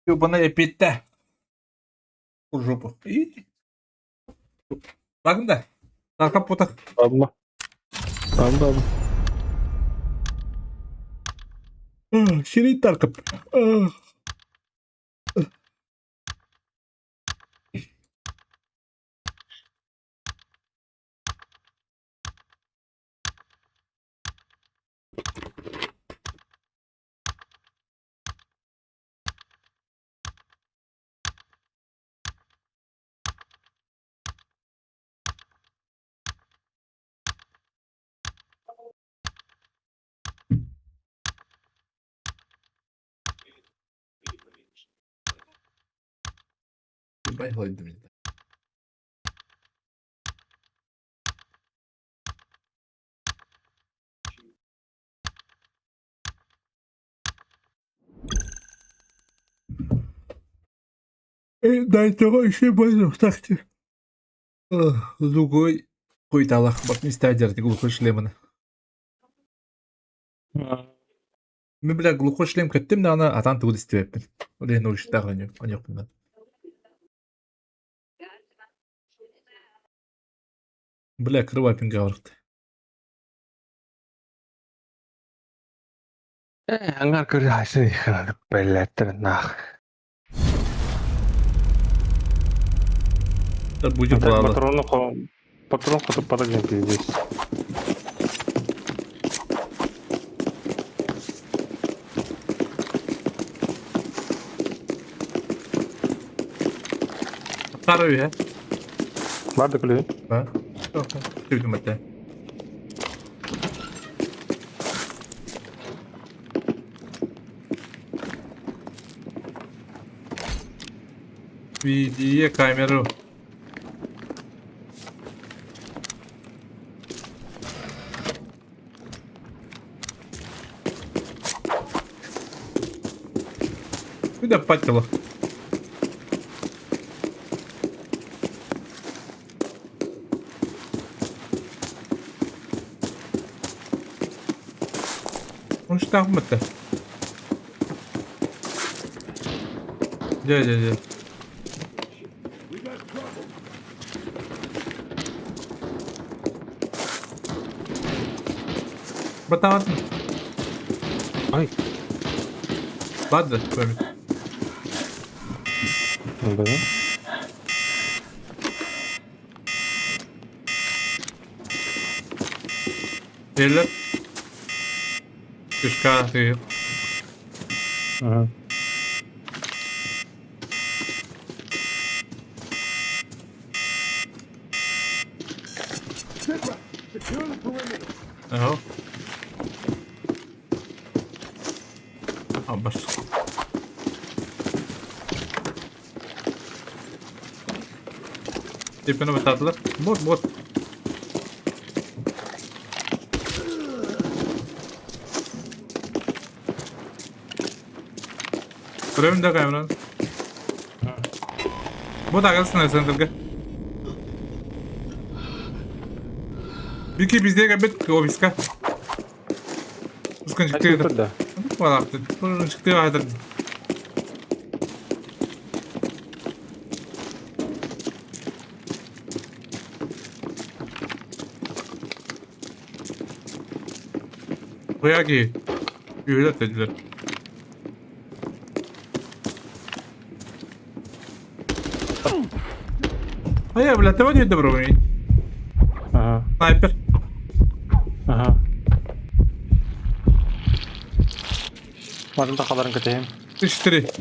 Ёбаная петя. В жопу. И... Ладно, да. Так, потах. Ладно. Ладно, ладно. Сирий таркап. Дайтоҕо үчүгэй буолуохтаах дии. Лугуй куйталах бортнистаадьар глухой шлеманы. Мин бля глухой шлем кэттим даҕаны атаан тугу да истибэппин. Ол иһин уруһуйдаах оонньуохпун Бля кырыбай пинге барықты. Аңар көрі хайсын ихраны бәлләттір нах. Будем Так плала. патроны патрон хотуп падаган пиздец. Второй, э? Барды күлі. Да. Күлдім это. Видео камеру. Куда патило? Он штамп-то. Дядя, дядя. Братан. Ай. Ладно, кроме. Да. Эллер. Кышка ты. Ага. Secure the perimeter. Ага. Абаш. Типini бытатылар. Вот, вот. Көрөбүн да камераны. Бу тагылсын центрга. Бики бізде кәбет офиска. Ускан чыкты. Да. Балапты. Чыкты хәзер. Куяги. Үйрәт dediler. Hayır, бля, ты вот добро. Ага. Снайпер. Ага. Матын тақаларын көтейін. 3-4.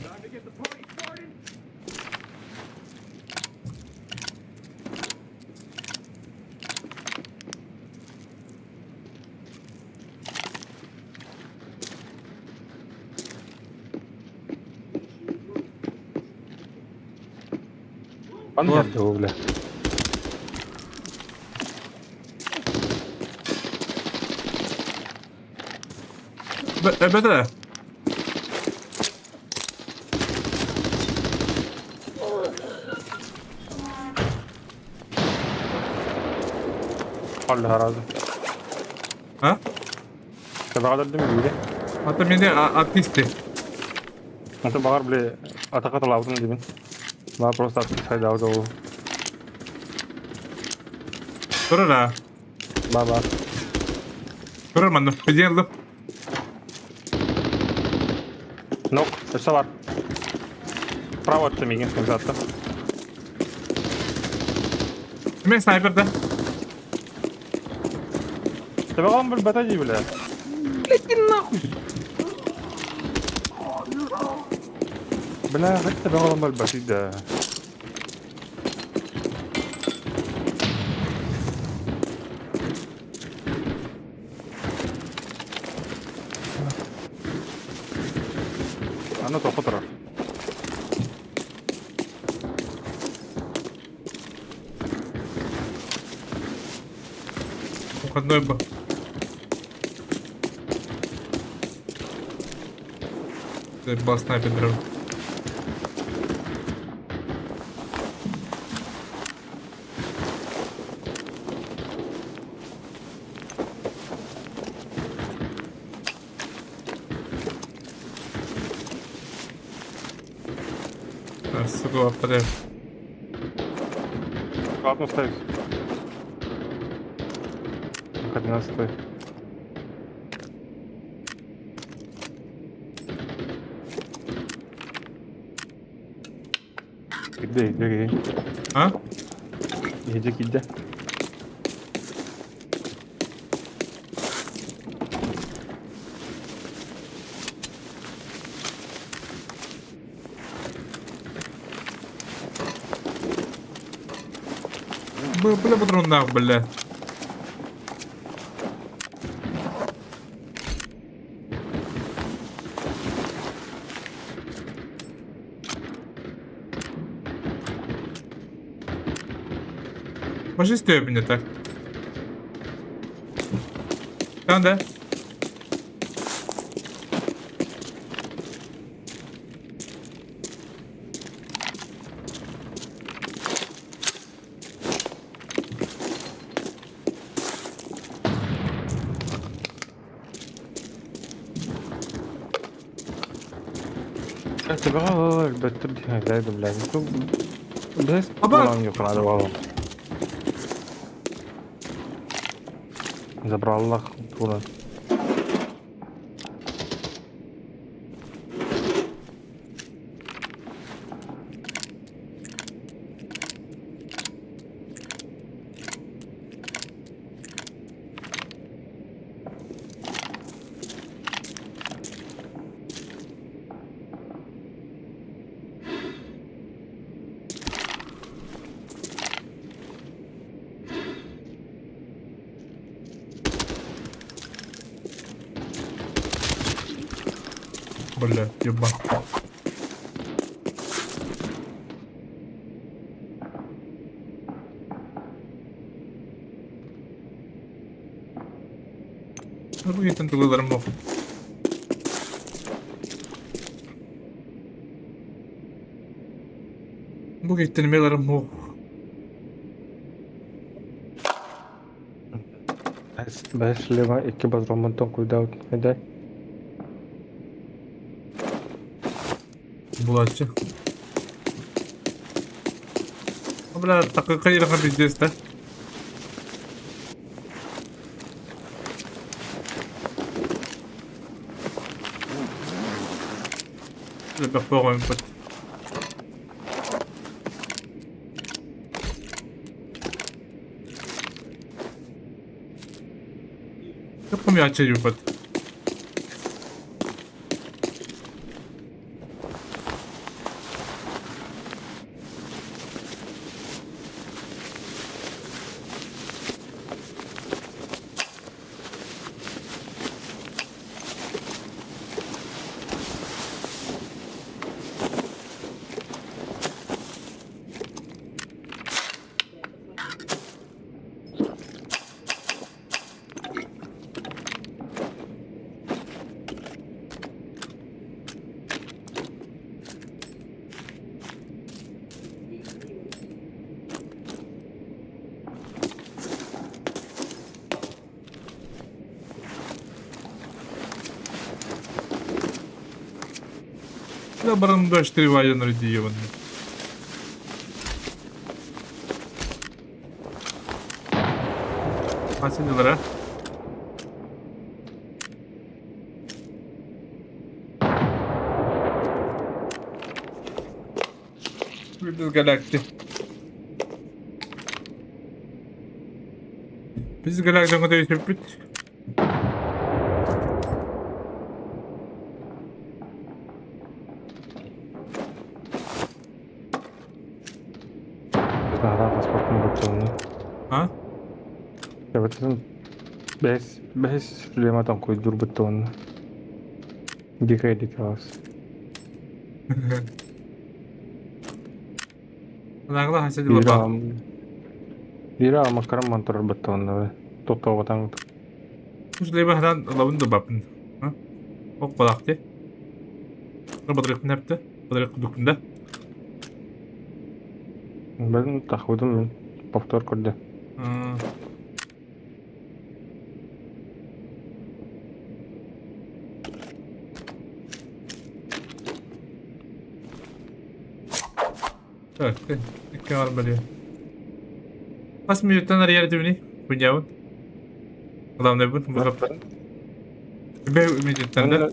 Ан geldi o bile. Бәтә. Алла разы. А? Табаға дәлдім бүйді. Ата менде артисты. Аты бағар біле атақа талабдым деймін. Бағар просто атты сайда алды ол. Турар а. Ба ба. Турар манны. Педен лып. Нок, өсі бар. Право атты меген затты. Мен снайперда. Табаға бір бәті дей біле. Бля, хәтта бағалам бір бәті да. Аны тоқы тұрар. Выходной бы. Был снайпер дрон. Сука, подожди. Ладно, ставь. 11. Где, где, где? А? Где, где? Бля, патронах, бля. Может, меня так? Там, да? Забрал тура. Бля, еба. Бу киһиттэн тылыларым бох. Бу киһиттэн эмиэ ыларым бох. Бэс шлема икки патроммун куйдаабыт эдэр. Булааччы. Бля, такой илэхэ пиздец да. Элбэх бөҕөйүмпут. Хомуйааччы диэбиппит. Да баран 24 вайонер диеван. Хасынылара. Biz galakti. Biz galakti kadar yetip Наһаа паспортун буччалны. А? Эбэтин бэс бэс шлематан куйдурбут онно. Дикай дикалас. Анагла хасадила ба. Бира макарам мантарар баттонно. Тоттоҕотаҥ Уж либо хадан лабын дубапын. А? Ок балакты. Бадрык нэпте. Бадрык дукунда. Бен тахудум мин повтор көрдө. Так, икки бар били. Хас минуттан арыйар дибини? Күнньэбин. Главное бу бу Бе минуттан да.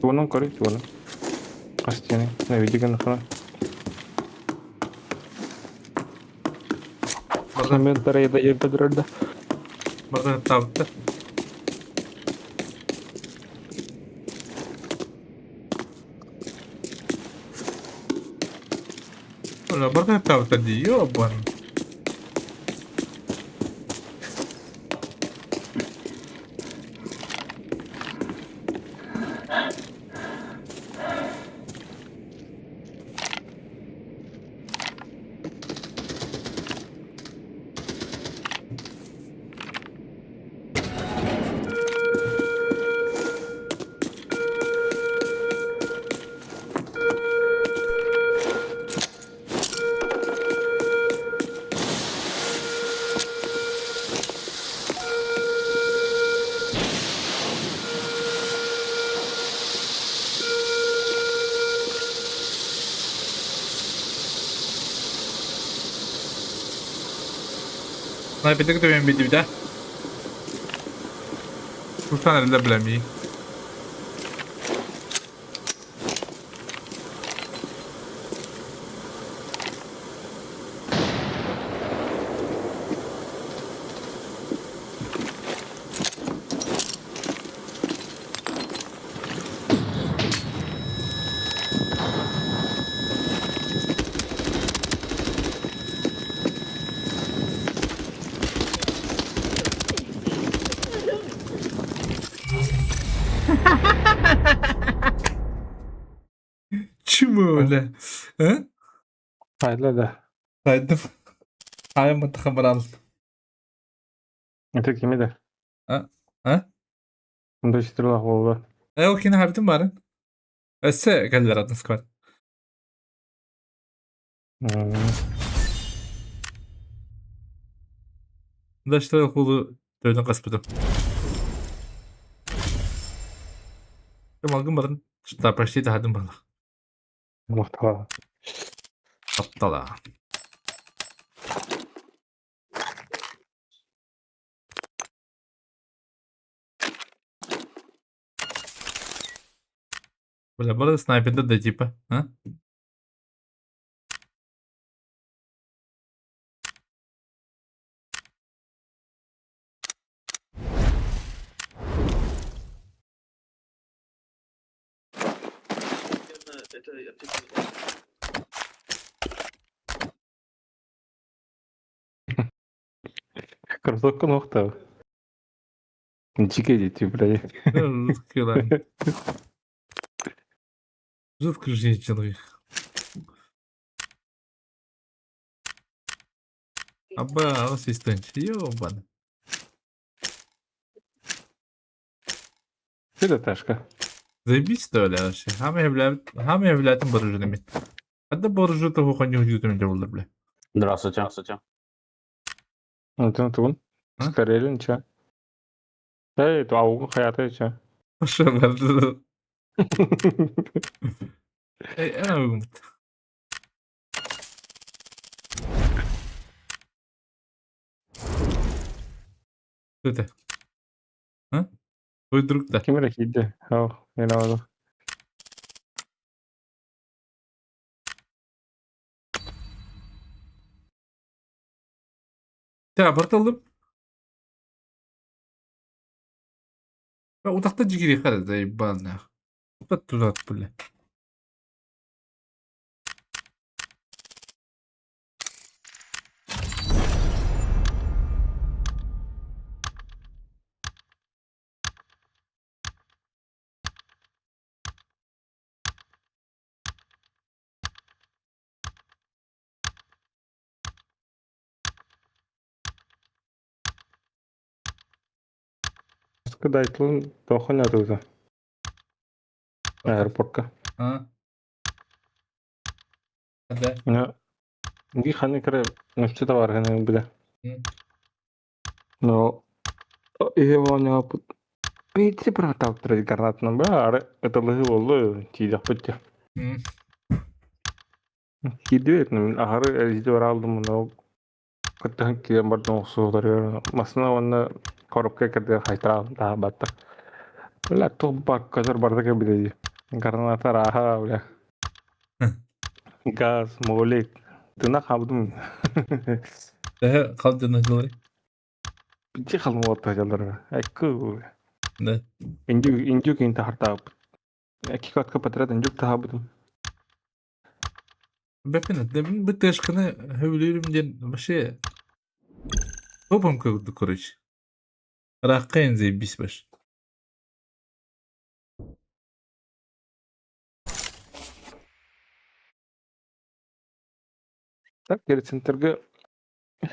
Туонун көрүй туонун. Кастияны. Не видиген хана. Бардан Мен тарайда ербедирде. бардан табытта. Ола бардан табытта ди ёбан. Снайпердик да мен бидибит а. Куртан эле билем. Чему, бля? А? Айла да. Сайдым. Айым барал. Это кими да? А? А? Мында четырлах болду. Э, ол кини хабитин барын. Өссө кэллэр атын сквад. Да что хулу төрдөн каспытым. Малгын барын да почти тахадым бала. Мактала. Таптала. Бля, бары снайперда да типа, а? Кроссовка нохта. Дикий дети, блядь. Жуткий, да. Жутко жизнь человек. Аба, ассистент, ёбан. Это ташка. Заебись, что ли, вообще? Хам является боржинами. Хадда боржу того ханю хьютами делал, бля. Здравствуйте. Здравствуйте. Антон тугун. А? Скорее, ничего. Эй, то аугун хаята ча. Пошел, бля. Эй, ана Кто это? А? Твой друг-то. Ким эрэ киирдэ? Оо, мен аҕалым. Та, барталым. Утахта жигири хара, заебал нах. Туда, бля. Кыдайтылын тохон атыыта. Аэропортка. А? Да. Ну, ги ханы кыра нучча табарганы биле. Но ihe воня Пейти проталптыр гранатынан ба ары ытылыһы болду тиидэх бүттэ. Киирдибет мин аһары элдьи бара алдым но кыттыһын киирэн бардым охсуһулар масына уонна коробка кэрдэ хайтараалым таһа батта. Бля туох баар көтөр барда кэлбитэ дии. Граната арааһа бля. Газ, молик. Тына хаалбытым. Төһө халдьана дьыллары? Бичи халым уотта дьаллара. Экку. Да. Индюк индюк интахартаабыт. Икки катка подряд индюк таһаабытым. Бэппин, мин бу тышканы хөбүлүүрүм диэн вообще топом курдук короче. Ыраахха заебись баш. Так, центрга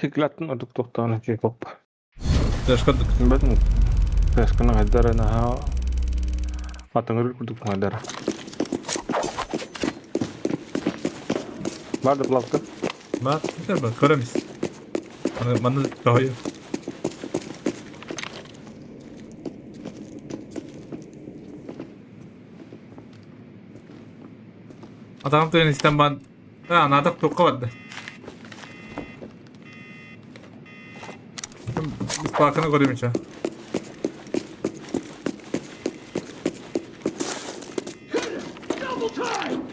хиклаттын ордук тохтоон кей-поп. Тышка курдук. Бэтэн тэскана хайдара наһаа атыҥырыр курдук хайдара. Бар да плавка. Бар, бар, көрөмүз. Маны маны тоһуйу. Атаҕым тыгын истэн бан анаатах туохха барда. Беспалканы көрүм ча. Double time!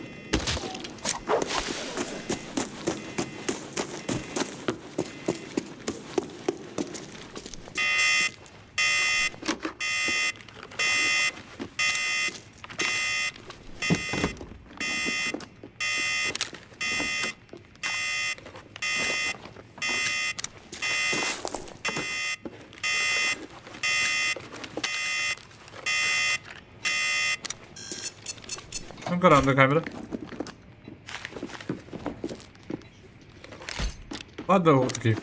Каранда камера. Ладно, вот такие.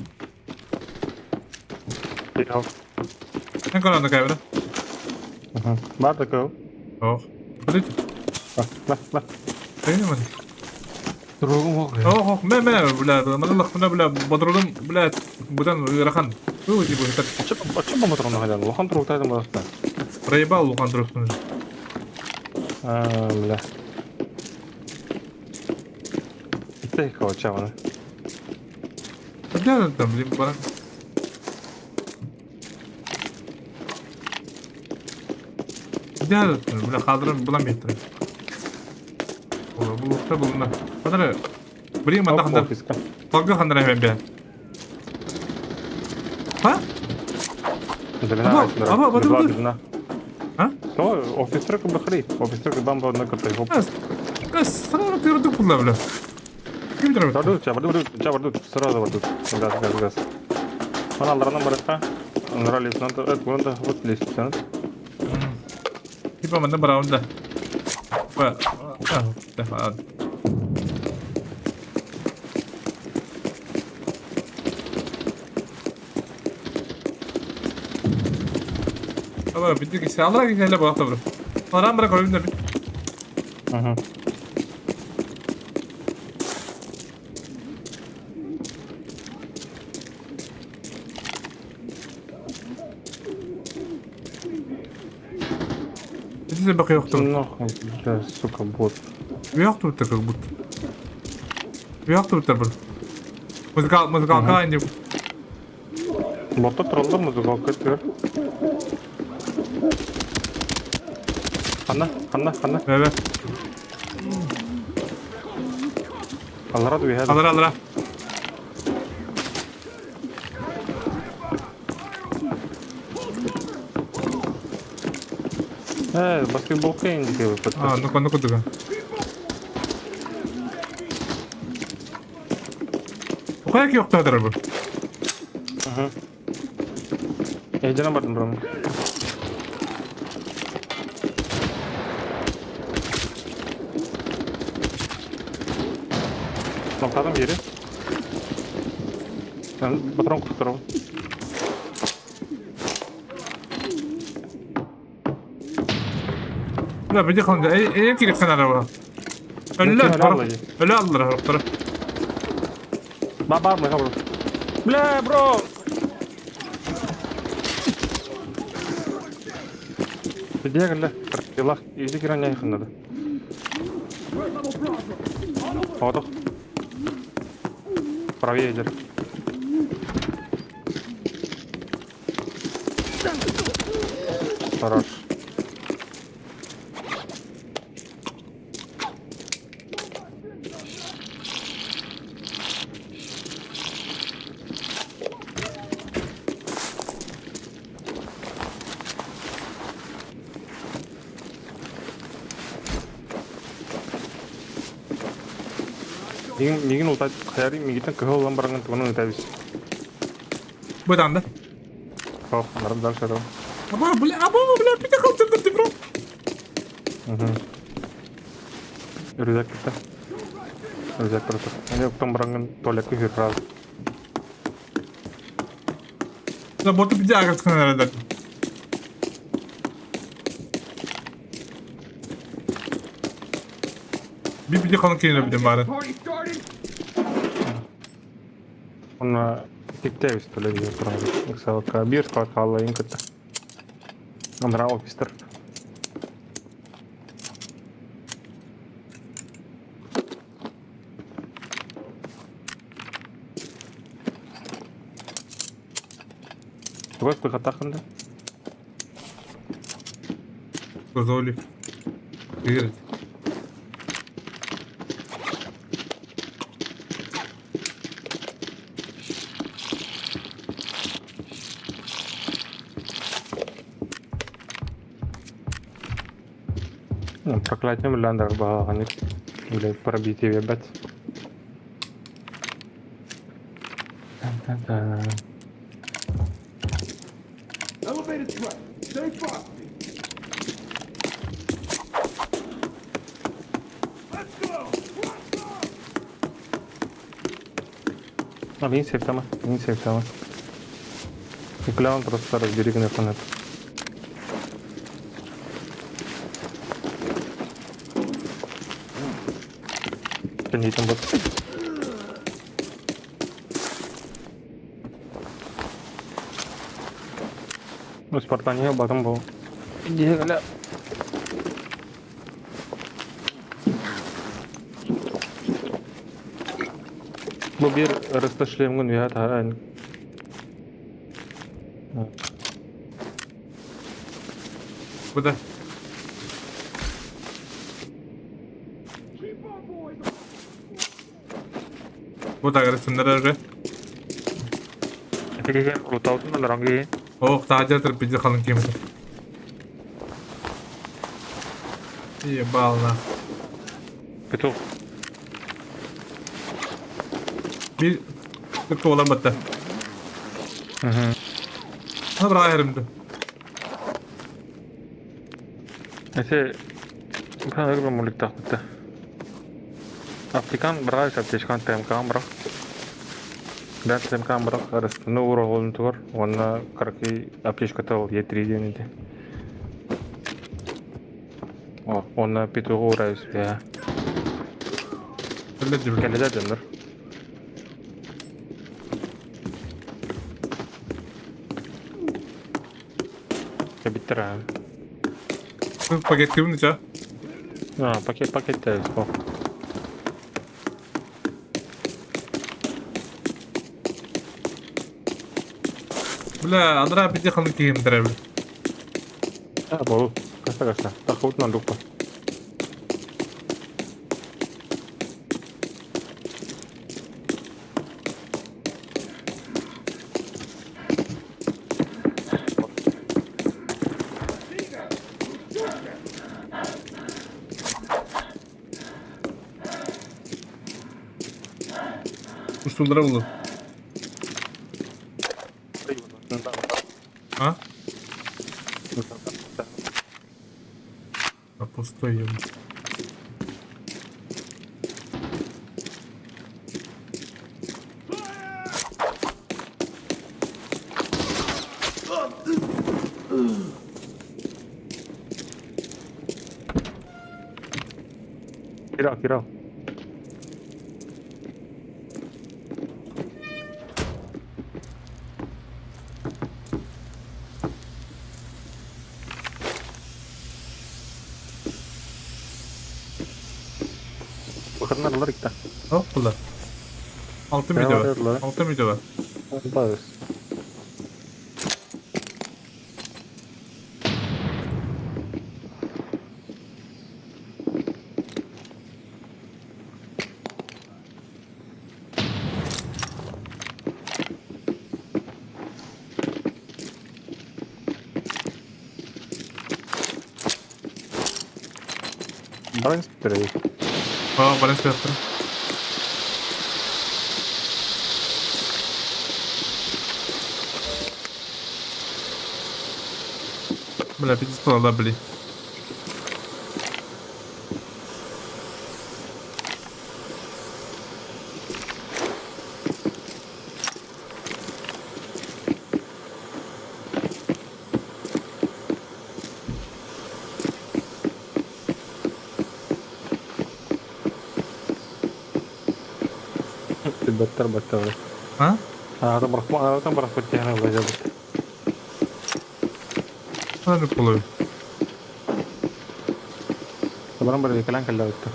Эн каранда камера. Бар да кыл. Ох. Подойди. Ба, ба. Понимаешь? Другум ох. Ох, ох, мэ, мэ, бля, мадаллах, бля, бодрудум, бля, будан ыарахан. Uu, типа, так. Очо бомбатрон хадан. Лохан туруктайдым баста. Проебал лухан туруктун. А, бля. Итте коча вана. Бля, там, блин, пора. Бля, бля, хадырын булан беттер. Бу булна. Хадыр. Блин, манда хандар. Талга хандар hemen бе. Ха? Аба, аба, аба. А? То, офицер бахри. Офицер бамба на ката. Кас, сразу ты рудук бля, бля. Ким дөрөт? Барду, ча, барду, ча, барду, сразу барду. Газ, газ, газ. Она аларынан баратта. Анра лейтенант, это вон вот лейтенант. Типа манда бараунда. Ба. А, да. Аба, битик ise алра киле багта бро. Арам бра көрүм да. Угу. Битик бак yoktу. Нахуй, бля, сука, бот. Yoktу бит как будто. Yoktу бит бро. Музыкал, музыкалка инде. Ботта туралда музыкалка төр. Ханна, ханна, ханна. Бе, бе. Алара дуй хәзер. Алра, алра. Э, баскетболка инде кебек. А, ну-ка, ну-ка, дуга. Кая yoktу хәзер бу. Угу. Эйдена бардым бро. Ноктадан бери. Ben patron kurtaralım. Бля, бити ханда. Э, э, кирек ханара бу. Өллө, өллө аллар хоктор. Ба, ба, мы бро. Бля, бро. Иди, гля. Илах, иди киран надо. Вот. Правее идет. Хорош. Мигин ултай хаяри мигитен кыһыл улан барган тугунун ытабыз. Бу да. Ох, нарым дальше да. Аба, бля, аба, бля, бити халтыр бро. Угу. Рюкзак китте. Рюкзак просто. Эми октон барган туалетке хүрүп раз. Да, боту бити агырткан herhalde. Bir бити канын кейин билем бары. Party started? Онна тиктебиз туалетке турар. Ыксалка бир склад калла эң кытта. Андра офистер. Тугас кытакында. Козоли. Играть. Проклятием ляндер баганик. Блять, пробитие ебать. Та-та-та. Elevated threat. Stay frosty. А, мин сейфтама, мин сейфтама. Николаон просто разбери гына фанат. Кэнниитин бут. Ну, Спартания батым был. Иди, Бу биир ырыста шлемҥин үөһэ таһааран Куда? Бу тагырысыннар уже. Ити лутаутун олоронги. Ох, таажа тырпиди халын кемете. Ебал нах. Петух. Bir tıkı olan batta. Ha bra herimdi. Ити бана мулик тахпыта. Аптекан бра аптечкан ТМК бра. Да ТМК бра арыстыны уролун тугар. Онна карки аптечка тал Е3 денеди. О, онна петугу урайс я. Кэллэ дьоннор. Кэбиттэр аа. Пакет ким нича? А, пакет пакет по. Бля, Андра биди халын киим дәрәбі. А, бол. Каста каста. Тахут на дупа. Устулдара булды. А? А пустой ем. Кирал, кирал. Выходнарлар икта. Hop bular. Altı video var. Altı video var. Бар. Баланс три. Aa, balans yaptım. Бля, пиздец да, бли. Баттар баттар. А? А, там брахма, там брахма тяна влазят. Аны полы. Табаран бар калан калла битта.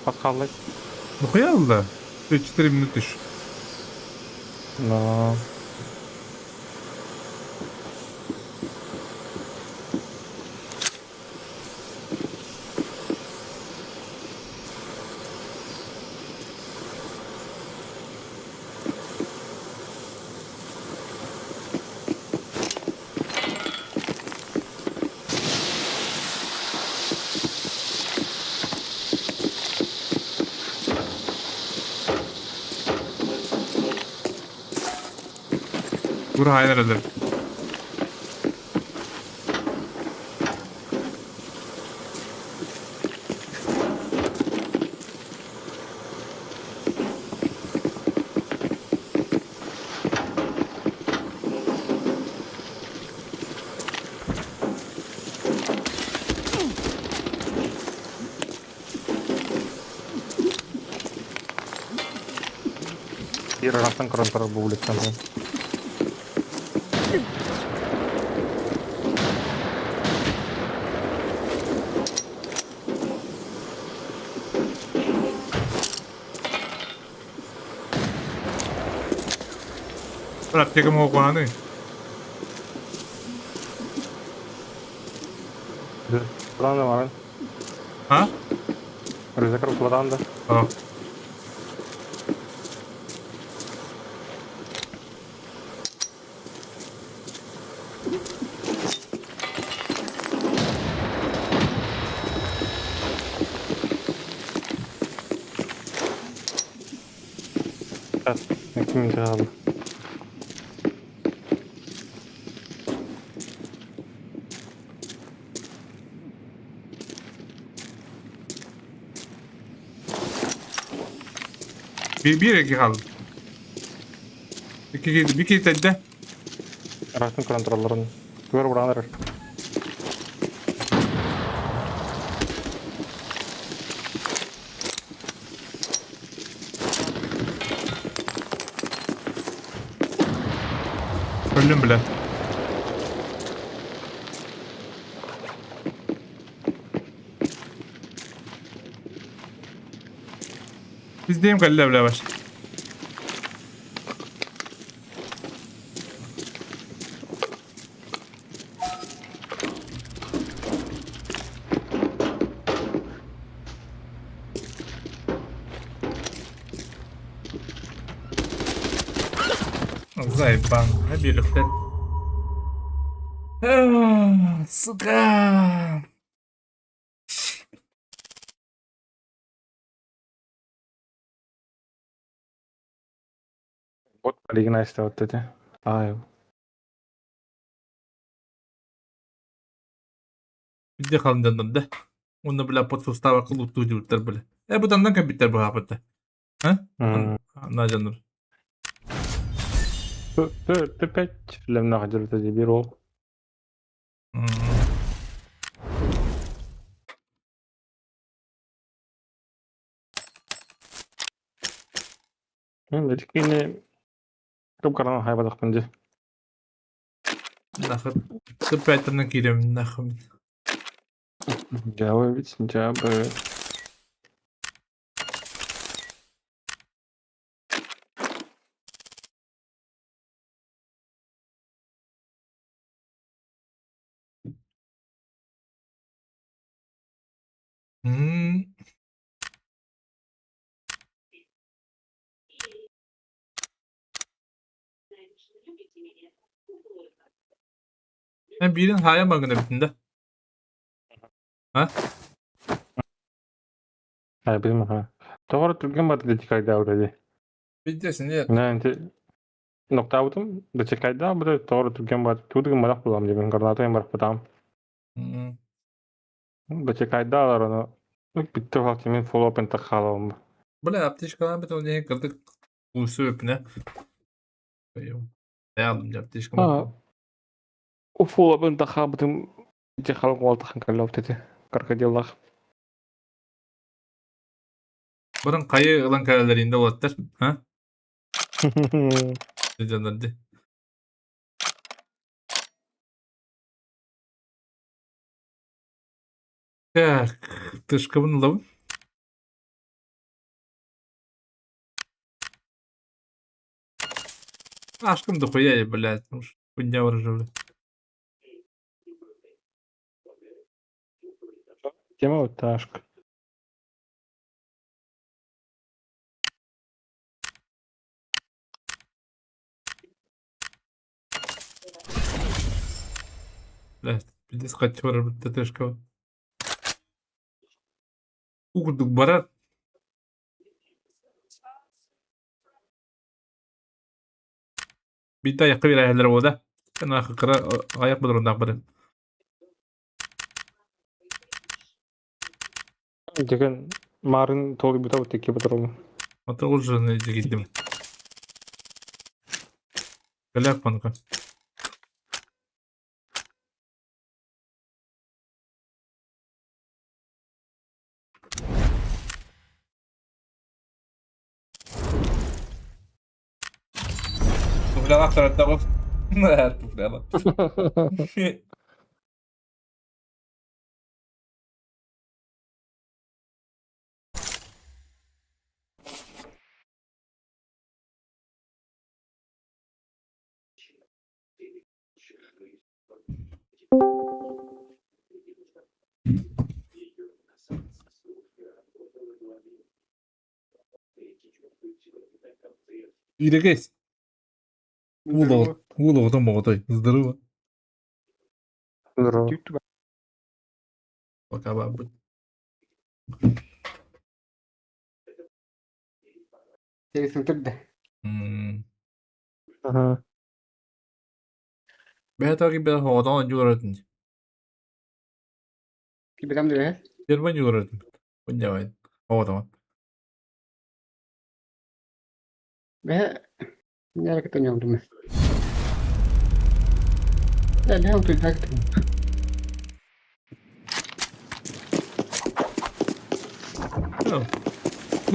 Пас қалай? Ну хуя да. 4 минуты еще. Но... Vur hayal ederim. Биир ыраахтан көрөн турар бу улицаны. Бір аптекам оғаны. Планы бар. А? Рюкзак платан да. А. Ким kaldı? Bir, bir iki kaldı. İki, bir iki dedi. Ыраахтан көрөн туралларын. Тугар бураанар. Öldüm bile. Bizdeyim kaldı bile baş. Заебан, birlikte. Сука. Вот полигнайста вот эти. Ай. Bizde kalın да. Оны бля под сустава кылып туйдуттар бля. Э бу дандан компьютер бу хапытта. На жаныр. Ты пять лемна ходил это дебил. Мен кини кып каран хайбадахпын дии. Нахыр. Тыпайтынан кирем нахыр. Дьабы бит, дьабы. Ben birин хая магына битинде. А? Ай, билим ха. Тоҕор түргэн барды дечикайдаабыта дии. Билдесин не? Нэ, ноктаабытым дечикайдаабыта тоҕор түргэн барды туудугун барах булам дебин гранатайын барахпытаам. Дечикайдаалар ону бүттэ хаалчы мин фоллоу хаалабым. Бля, аптечкалар бит оны кырдык курсу өпүнэ. Не алдым аптечка. А, у фоллоу тахаабытым дьэ халык уолтахан кэллэбит крокодиллах. Барын кайы ылан кәрелеринде болаттар. Ха? Жанарды. Так, тышкабын ылабын. Ашкым дохуя, я, блядь. Уж хуйня уже, блядь. Тема вот ташка. Блядь, пиздец качвар, блядь, тышкаба. Угурдук барар. Бита якы бир айылар бода. Ана кыра аяк быдыр барын. Деген марын толы бута вот таки батырыл. Ата уже не дегендим. Галяк панка. Туфляга торотоҕун. Туфляга. Ирэгэс. Уол оҕото моҕотой. Здорово. Здорово. Пока бабы. Ага. Бэйэтэ кибэ оҕотоон дьуларатын. Дербан дьуларатын. Унньабай. Оҕотоон. Ну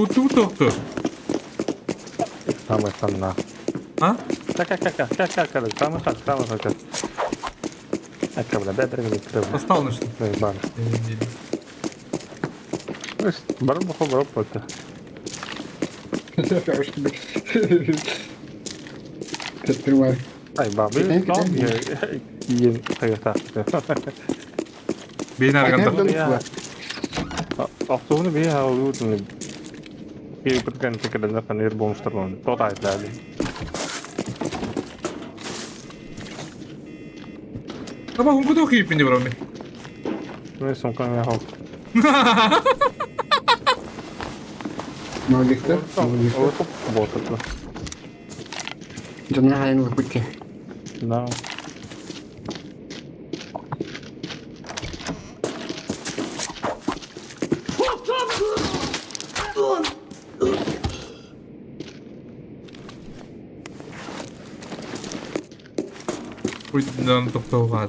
тут тохту. Самый санна. А? Как, как, как, как, как, как, самый хат, самый хат. Akka бля, бэдэр гыбыт. Осталось что? Бар. Бар бухо бар пота. Ай, бабы, иен хайта. Бейн арганда. Охтууну бии хаалуутун бии бутган текеден фанер бомштарлон. Тот айтлады. Таба хунку кииппин барами. Мен сомкан я хал. Ботатлы. Да. Уйдан тоқтауға.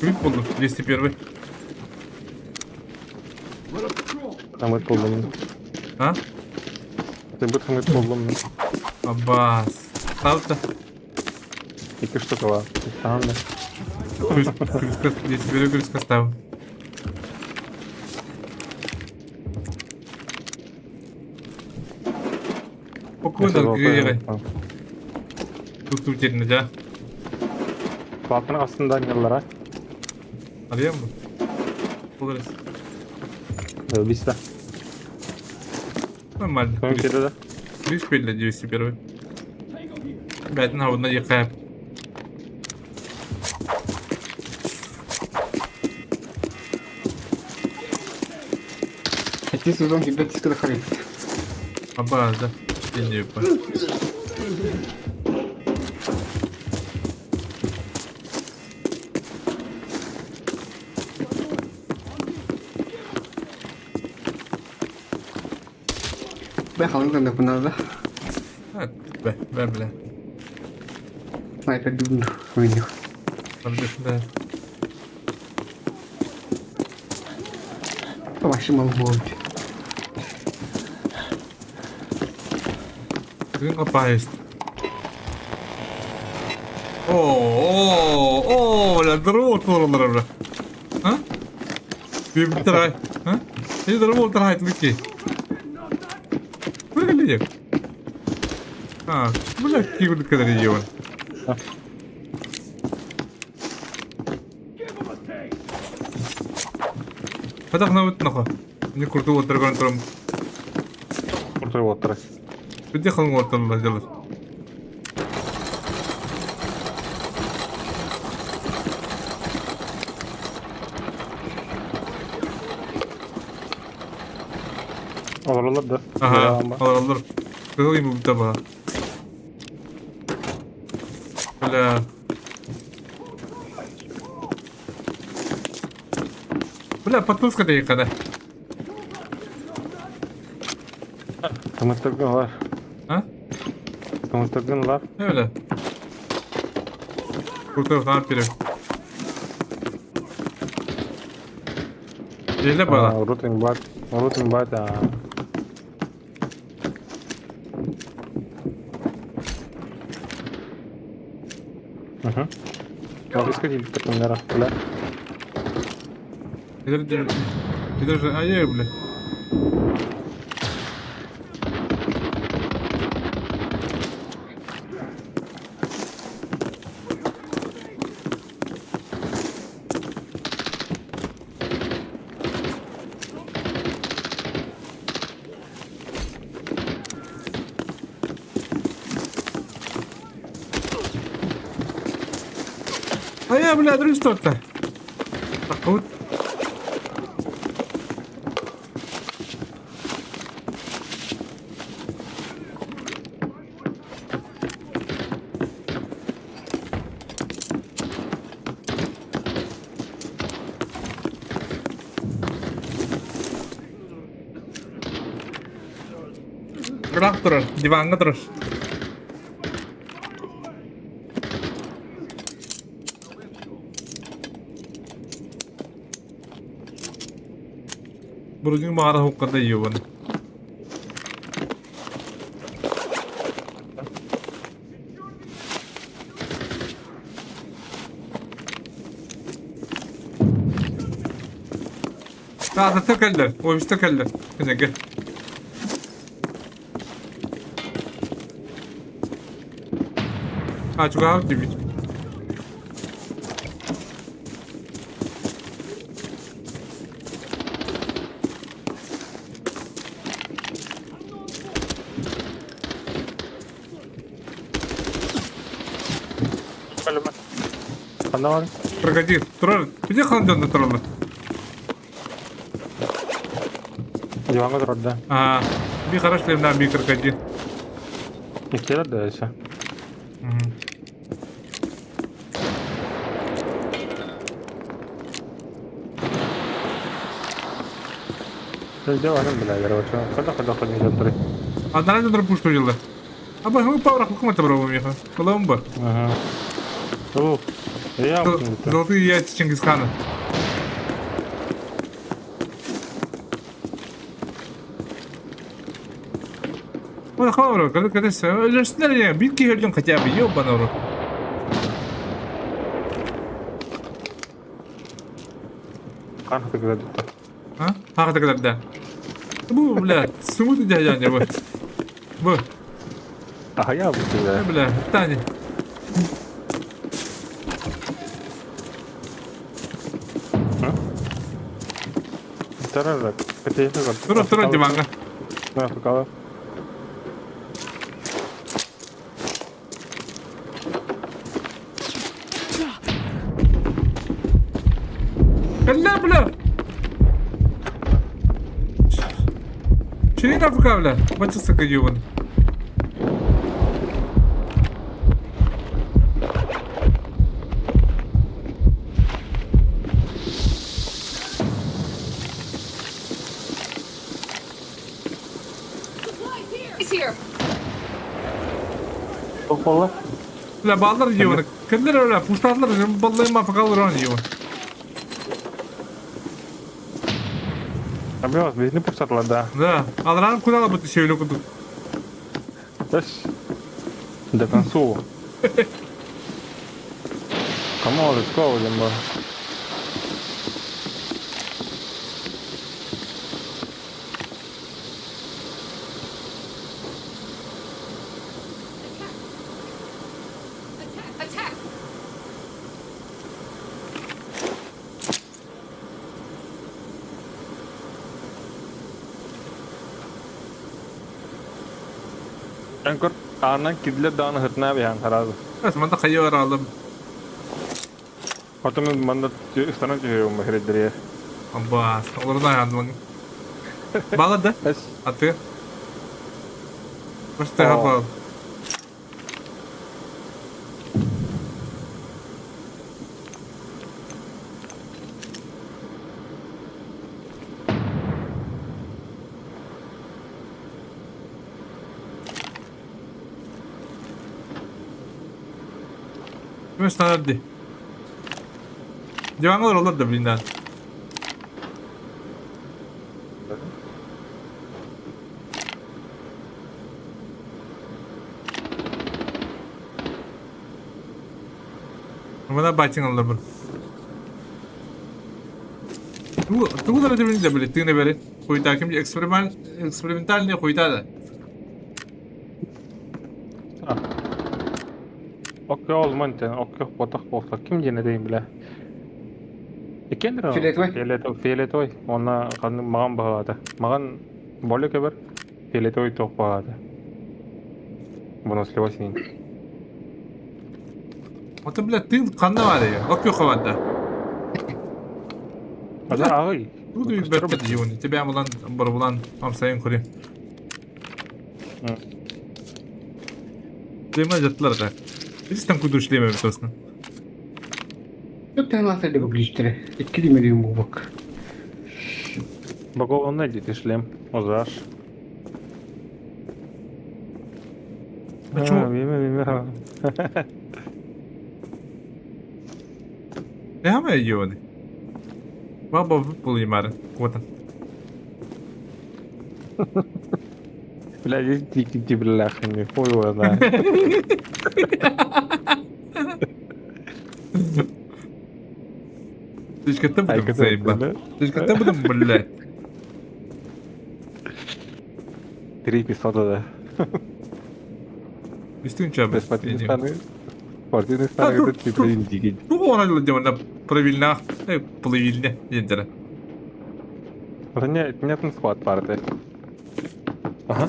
Клип буду, 201. Хамыт болдум. А? Ты бут хамыт болдум. Абас. Ставта. Екі штука бар. Tamam да. 201 күріске ставым. Покуда грире. Тут утерно, да? Balkanın aslında yıllara. Арыйам бу. Болырыз. Бисте. Нормально. Кім келеді? Күріс белді 201. Бәтін ауына еқап. Аба, да. Я не понял. Бә, бә, бля. Там да. Бүгін қапайыз. О, о, о, бля, здорово, туралар, бля. А? Бибтарай, а? И здорово, тарай, луки. Выглядит. А, бля, кигуд кадридион. Фатахна утнаха. Не курту отырган турам. Куртой отыры. Биде халың отырлар делар. Олар да. Ага, алар алар. Кызыл им бу таба. Бля. Бля, подпуска да ехада. Кымыттыргын лар. А? Кымыттыргын лар. Не бля. Крутой снайпер. Или было? Урут имбат, урут имбат. Угу. Офиска тиийбиттэр бля. Это же, ай, бля. Айа, бля, друг что-то. Так вот. Ыраах турар, диваҥҥа турар. Буруйун баҕара хукката ийэбин. Таатата кэллэр, офиста кэллэр. Кинеге. А, чугаһаабыт дибит. Ханна бар? Крокодил. Турар. Где хан тураллар? Диваҥҥа турар да. А, би хорош левна би крокодил. Иккилэр да өссө. Дьэ баран билэлэр очо. Хада хада хада дьонторы. Одна дьонтор пушку дьылла. А бы павра хукмата бро меха. Коломбо. Ага. О, я Золотые яйца Чингисхана. Ой, хавро, когда когда все, битки херлин хотя бы, ёбаный рот. Хаан хатыгыра дutta. А? Хаан да. Бу, бля, сумут дядя, бу. Бу. Аһайа бу Бля, Таня. Тарара, Тура, тура, диванга. На, Бля, бля! Чини нафига, бля? Бача сука ебаный. He's here. Тоқолла. Бля, баллар ебаный. Кімдер бля, пуштадылар, баллай мафикалар он ебаный. Абиос, биһини пустатылар да. Да, алран куда бу сөйлө кудук. Эс. До концу. Come on, let's go, диэн бу. Attack! Attack! Анкор аанан кирлер дааны хытнаа биһан харазы. Эс манда хайы алым. Потом манда ыстанан түһүөм бахирдерия. Абас, олардан андылың. Бала да? Эс. А ты? Просто хапал. Ким станарди? Диваҥҥа олороллор да блин да. Мына байтиң аллар Тугу да билин да били тыына бери. Хуйта ким эксперимент экспериментальный хуйта да. Окей olman тен, окей ботах болса ким диэн этейин билэ. Иккиэн Фиолетовый. Фиолетовый, фиолетовый. Уонна ханнык маҕан баҕалаата. Маҕан боле көбөр, фиолетовый туох баҕалаата. Выносливость синин. Ото бля тыын ханна бар я? Окей хаварда. Ада аҕый. Тугу да бэркэ дьиуни. Тебя булан барбулан амсайын курим. Дыма жаттылар да. Biz там куду ишлеме битосна. Çok tane laser de bu güçlere. Etkili mi diyorum bu bak. Багованный дити шлем. Озаш. Почему? Мимо, мимо. Ne yiyordu? Baba bulayım bari. Квотан. Бля, здесь дикий бляха, не хуй его знает. Слишком будем заебать. Слишком будем, блядь. Три эпизода, да. Үстүн чабы. Спортивный станы. Спортивный станы это типа дикий. Ну, он дело правильно. Плывильне. Дендера. Это не, нет на склад пары. Ага.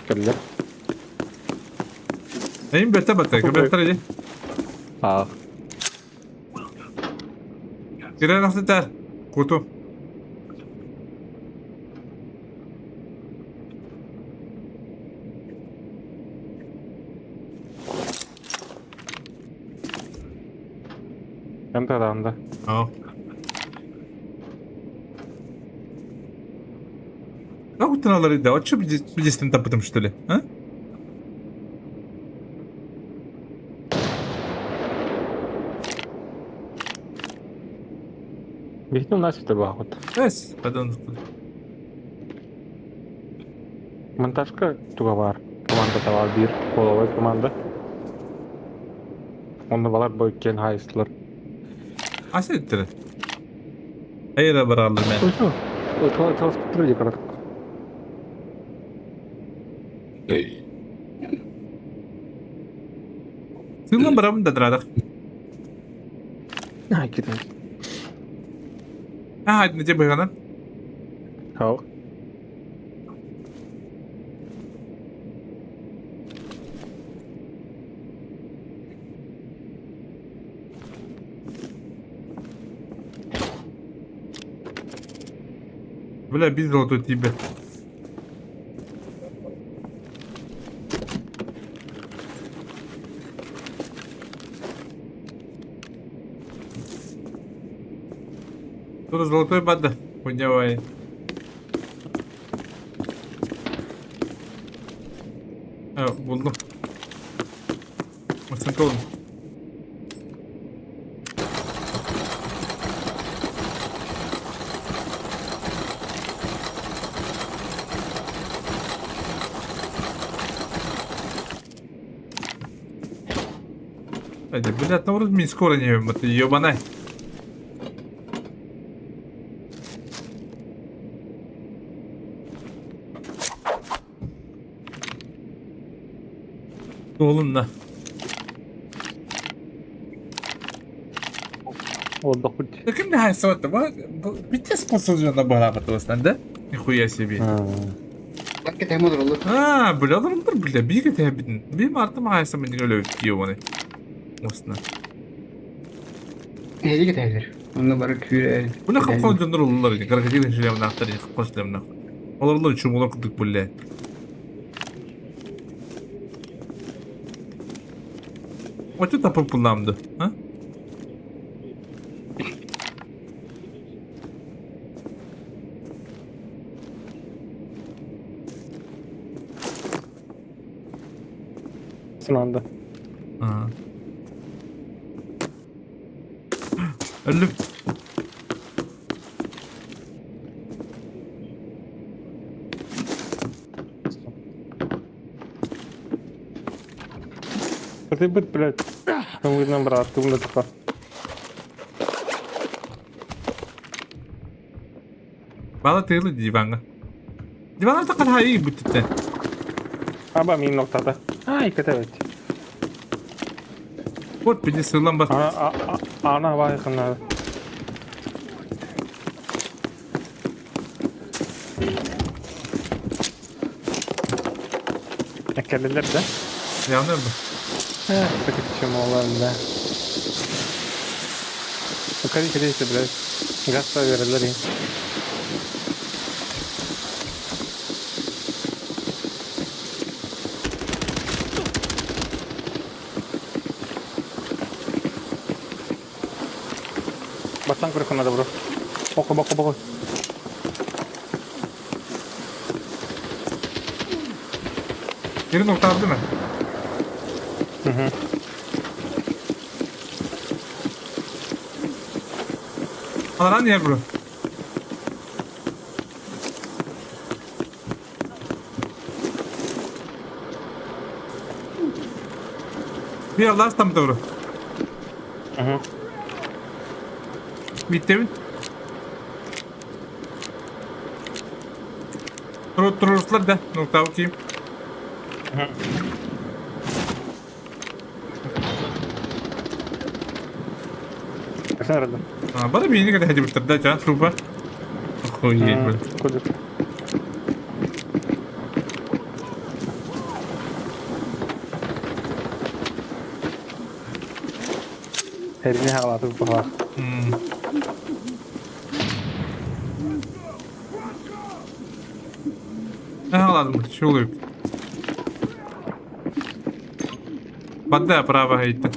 Кэллэр. Эйм бетте бетте. Кебеттер иди. А. Кирен ахтытар. Куту. Эн да. Аа. Как ты надо да? Вот что здесь там потом что ли? А? Бихтим нас это бахут. Эс, потом. Монтажка туга бар. Команда тавар бир. Половой команда. Онда балар бойкен хайслар. Аса иттер. Айра баралар мен. Ой, Ой, тал спутри коротко. Сылан барабын да драдах. Ай, китай. А, не тебе гана. Хау. Бля, без золотой тебе. Тут золотой бада. Хуйнявай. А, buldum. Mısıntı oğlum. Hadi, блядь, наоборот, мне скоро не это ебаная. Oğlum da. Oldu хоть. Да ким не хайсовать-то? Битте спонсор на багато да? Нихуя себе. Bak ki olur olur. А, бля, олар бля, биге тәбитин. Би мартым хайсам мен өлө ёбаны. Осна. Neydi ki tehdir? Onunla barı küre. Бля, хапкан жондар олар крокодил шлемын ақтар, хапкан шлемын. Олар олар чумулар кудук бля. Вот это популямды, а? Сынанды. А. Өллүм. Ты блядь. Көҥүлүнэн бырааттыгым да туха. Бала тыылы диваҥҥа. Диванар таххан хайыы бүттүттэ. Аба мин ноктата. Ай, кэтэ бит. Вот били сыллан бар. Ана ана бай ханна. Кэлэлэр да? Явно бу. Почему ладно? Кали кали блядь. Газ верелер. Бастан көрөх надо бро. Боку боку боку. Yerin ortağı değil mi? Hı hı. Alan yer bro. Bir Allah tam doğru. Hı hı. Bitti mi? Turuslar da nokta okuyayım. Sen arada. Bana bir yeni kadar hadi bitirdi да, труба. Охуеть, блин. Куда? Elini havalı bu var. Ne havaladın? Şu oluyor. Бада право гейта.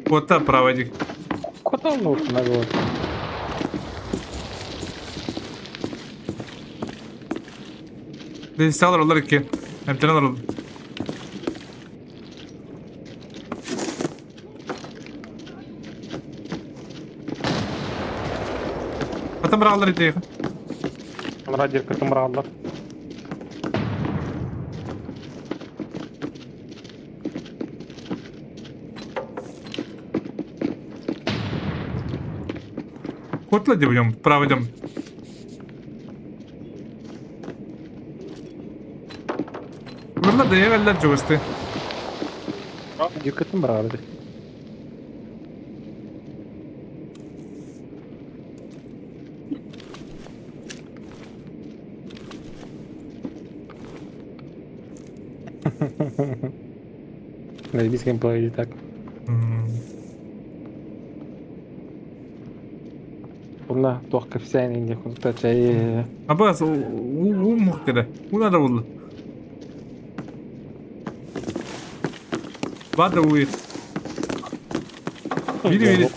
Вот та право дик. Куда он нужен, надо Десалар олар икки. Эмтенен олар. Потом бралар иди. Радио катамаралар. Котла идем, право идем. Bunlar da yerler cıvıstı. Yıkıtın beraber. Заебись геймплей так. Bunlar туох кэпсээн инде кунта чай. Абас, у мухтера. У надо было. Бада уит. Били били.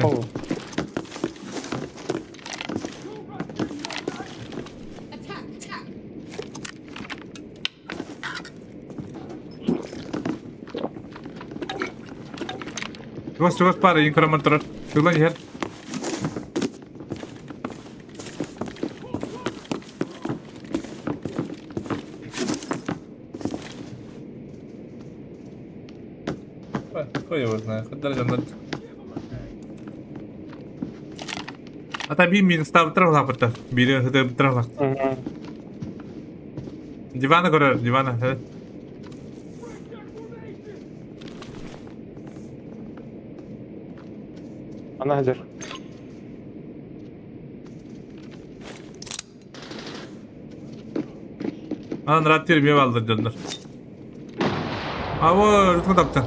Чугас чугас пара инкраман турар. Туглан иһэр. Хуй его знает, хоть даже над. Ата би мин став травла пата. Бири хыты травла. Дивана көрөр, дивана. Ана хазыр. Анан рат тер меп алды дьоннор. Аво, рутка тапты.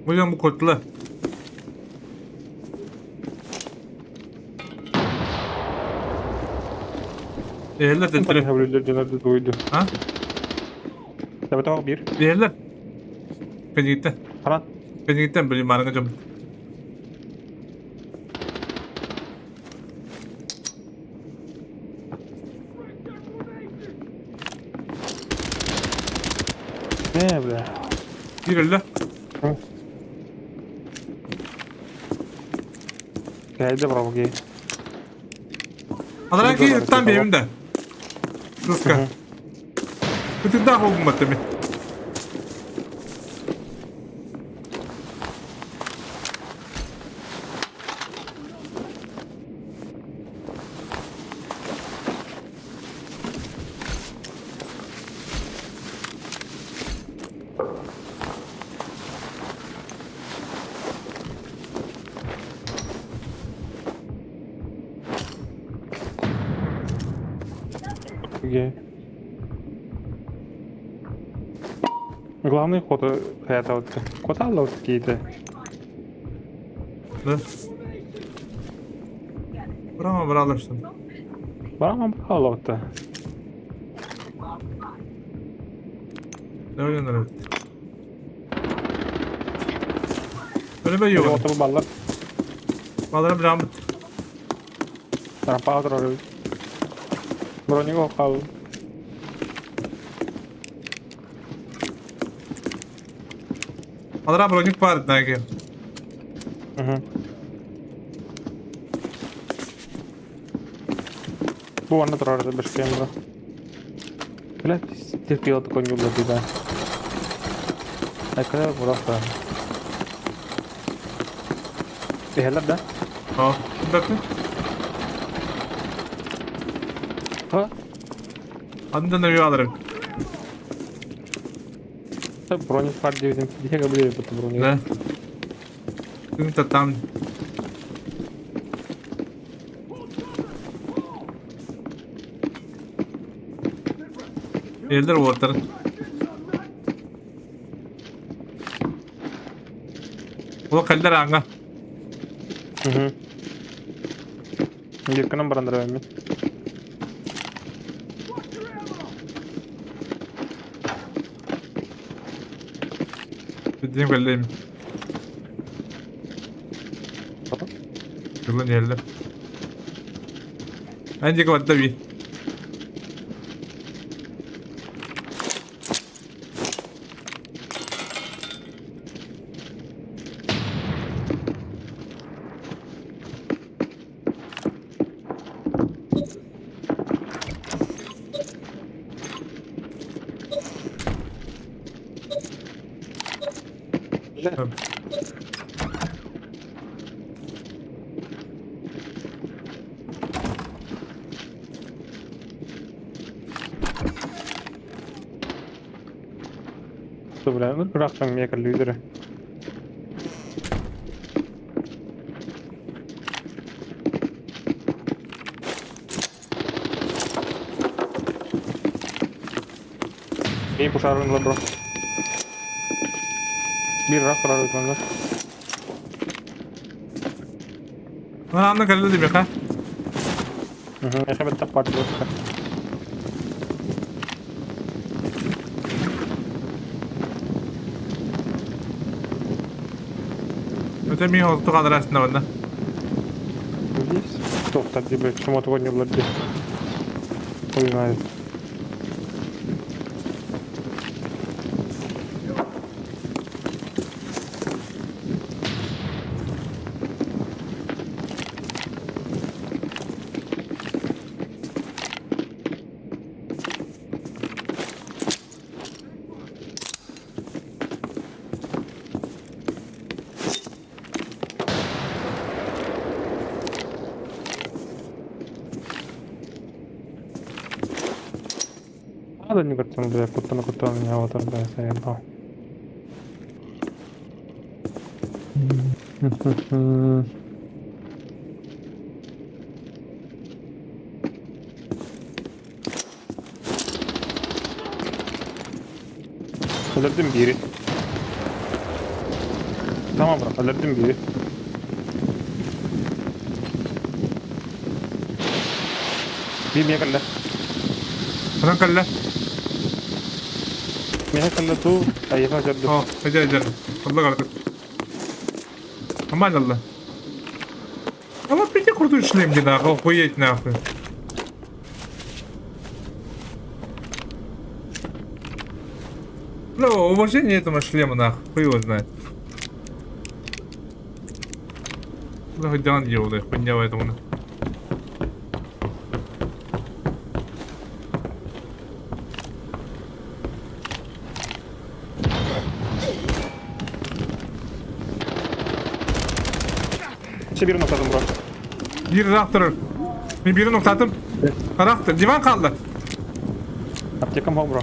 Бу бу котлы. Ehler tetire. Дуйду. А? Табы бир. Ehler. Кенигиттен. Харан. Кенигиттен били марыңа жом. Не, бля. Киирэллэ. Кээйдэ бравги. Анараа киһиттэн биэбин да. Туска. Ытырдаах угуммат эми. Окей. Главный ход это вот. Кота вот какие-то. Да. Браво, браво, что. Браво, браво, вот. Öyle Öyle ben yok. Отыр баллар. Баллар браво. Рампа отыр. Бронего хал. Алара броник бар наги. Бу аны турар да бешкем да. Блядь, терпел такой не блядь, да. А когда просто. Эхелер да? О, бәппин. Ха? Анда нөйү аларым. Броник бар дебитим. Диһеге биле бит броник. Да. Күн татам. Элдер уотар. Ол калдар аңа. Угу. Якынан барандыра мен. Dediğim каллейм. Yılın yerler. Bence kapattı bir. Бля, ну бирактан мека лидері. Ей пушарын бро. Бир рақ тұрар өтмәнді. Анна каллы деме ха. Эхе бетте парти болса. Өте ми олту кадрасында онда. Здесь? Тоқтар деп, чему того не владе. Хуй знает. Надо не говорить, бля, куттан куттан меня вот бля, заебал. Öldürdüm biri. Tamam bırak, öldürdüm biri. Bir мекалла. Анан калла. Мекалла ту, айыға жарды. О, эже эже. Алла картып. Аман алла. Ама прийти крутой шлем где нахуй, охуеть нахуй. Бля, уважение этому шлему нахуй, хуй его знает. Бля, хоть дян делал, хуйня в этому. Че bir noktadım bro. Bir rahtır. Bir birini noktadım. Rahtır. Divan kaldı. Аптекам бро.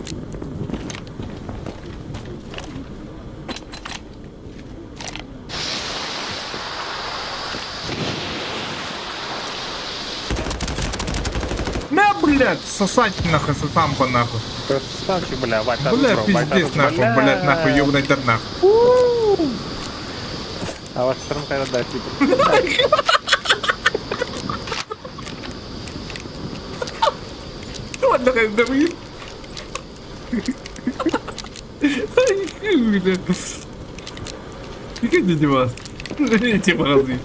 На, блядь, сосать нахуй, сосамку нахуй. Красавчик, бля, вайта, Бля, бро, пиздец нахуй, блядь, нахуй, ёбаный дыр нахуй. А вас все равно когда дать, типа. Ладно, давай. Ай, блядь. Иди вас. Эти разы.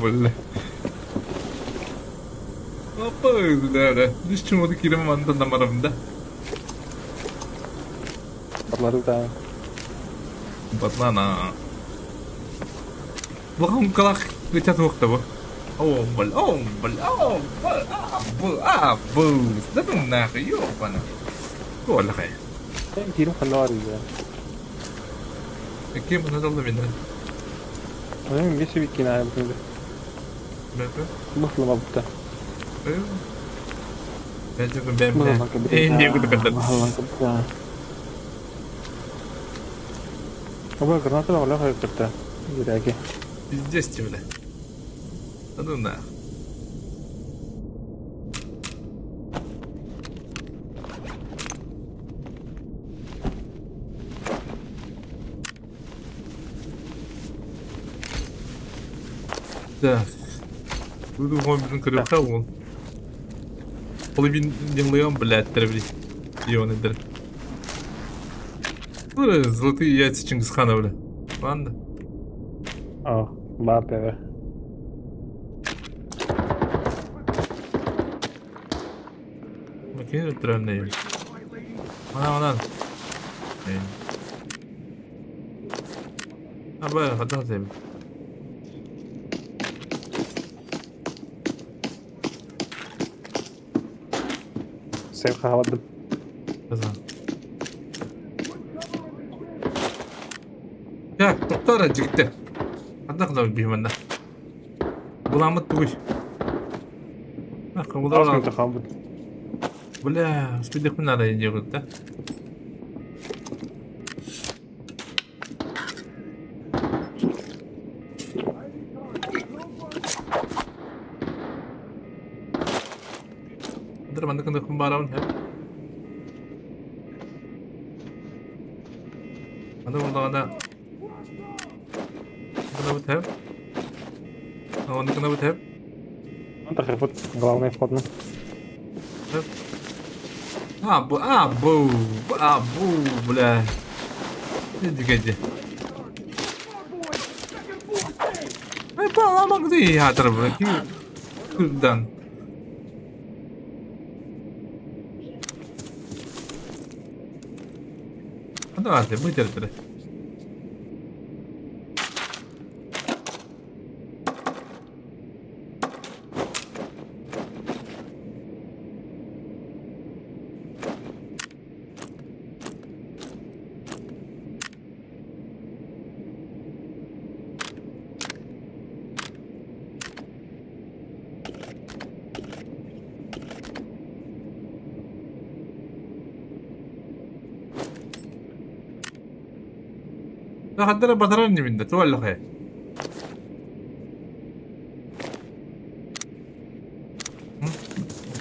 Бля. Апа, да, да. Үс чумоды кирем мантан намарамда. Барлары да. Батлана. Бұған қалақ өтет оқты бұ. О, бл, о, бл, о, бл, а, б, а, б. Да ну нахуй, ёбана. Ола хай. Кирим ханнар я. Кем надо мен? Мен бесі биккен ай бүгін. Бәті? Мыхлыма бутта. Бәті бәм. Не буду бәті. Оба граната бар ла кырта. Жүреге. Пиздец тебе, бля. Да ну нах. Так. Буду вам крюка вон. Половин делаем, блядь, требли. Ёны дыр. Ну, золотые яйца Чингисхана, бля. Ладно. А, бар бе. Bakayım öttüren Ana ana. Ha böyle hata tabii. Сев хавадым. Kazan. Ya doktor acıktı. Hatta kadar bir bende. Bulamıt тугуй. Ах, Аз хабыт. Бля, спидых надо делать, да? Dur ben de kanı baravun hep. Аны булдаганда Кына бит Аны кына бит Антах главный вход. А, бу, а, бу, а, бу, бля. Иди, иди. Ай, паламак ди, хатыр, бля. Курдан. Давайте, вытерпели. لا خدنا بطرني من ده تولى خير.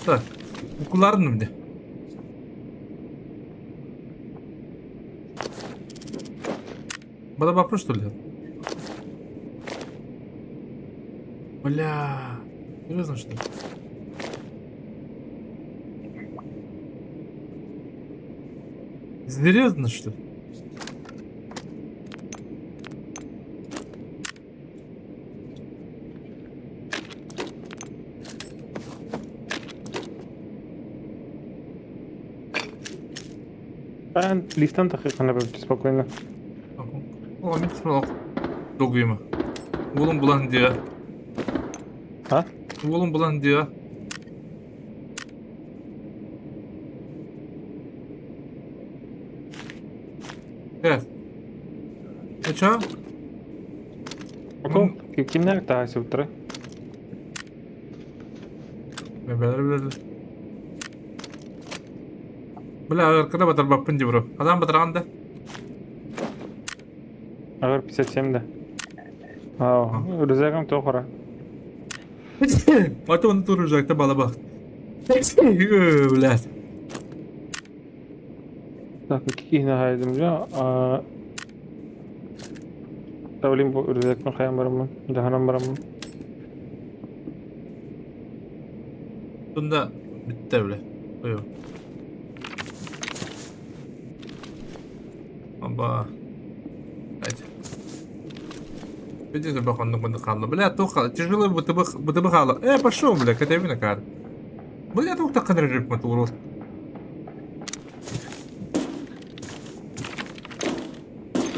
Так, укуларын мде. Бада вопрос, что ли? Бля, серьезно что ли? Серьезно что ли? Ben лифтан такыйхана бөптү спокойно. О, мен олох долгуйма. Уолум булан диэ. А? Уолум булан диэ. Э. Чё? Потом кимнер таа сылтары? Бля, Бля, ыркына батарбаппын дии бро. Адам батарган да. Агар 57 да. Аа, рюкзагым тоқыра. Ата оны тур рюкзакта бала бак. Блядь. Так, кихина хайдым жа. Аа. Тавлин бу рюкзакны каян барамын? Жаһанан барамын. Тунда битте бля. Ой. Аба. Айт. Видите, бахан ну хаалла. Бля, тоха, тяжело будто бы будто бы хаалла. Э, пошел, бля, катабина кар. Бля, тух так режим матуру.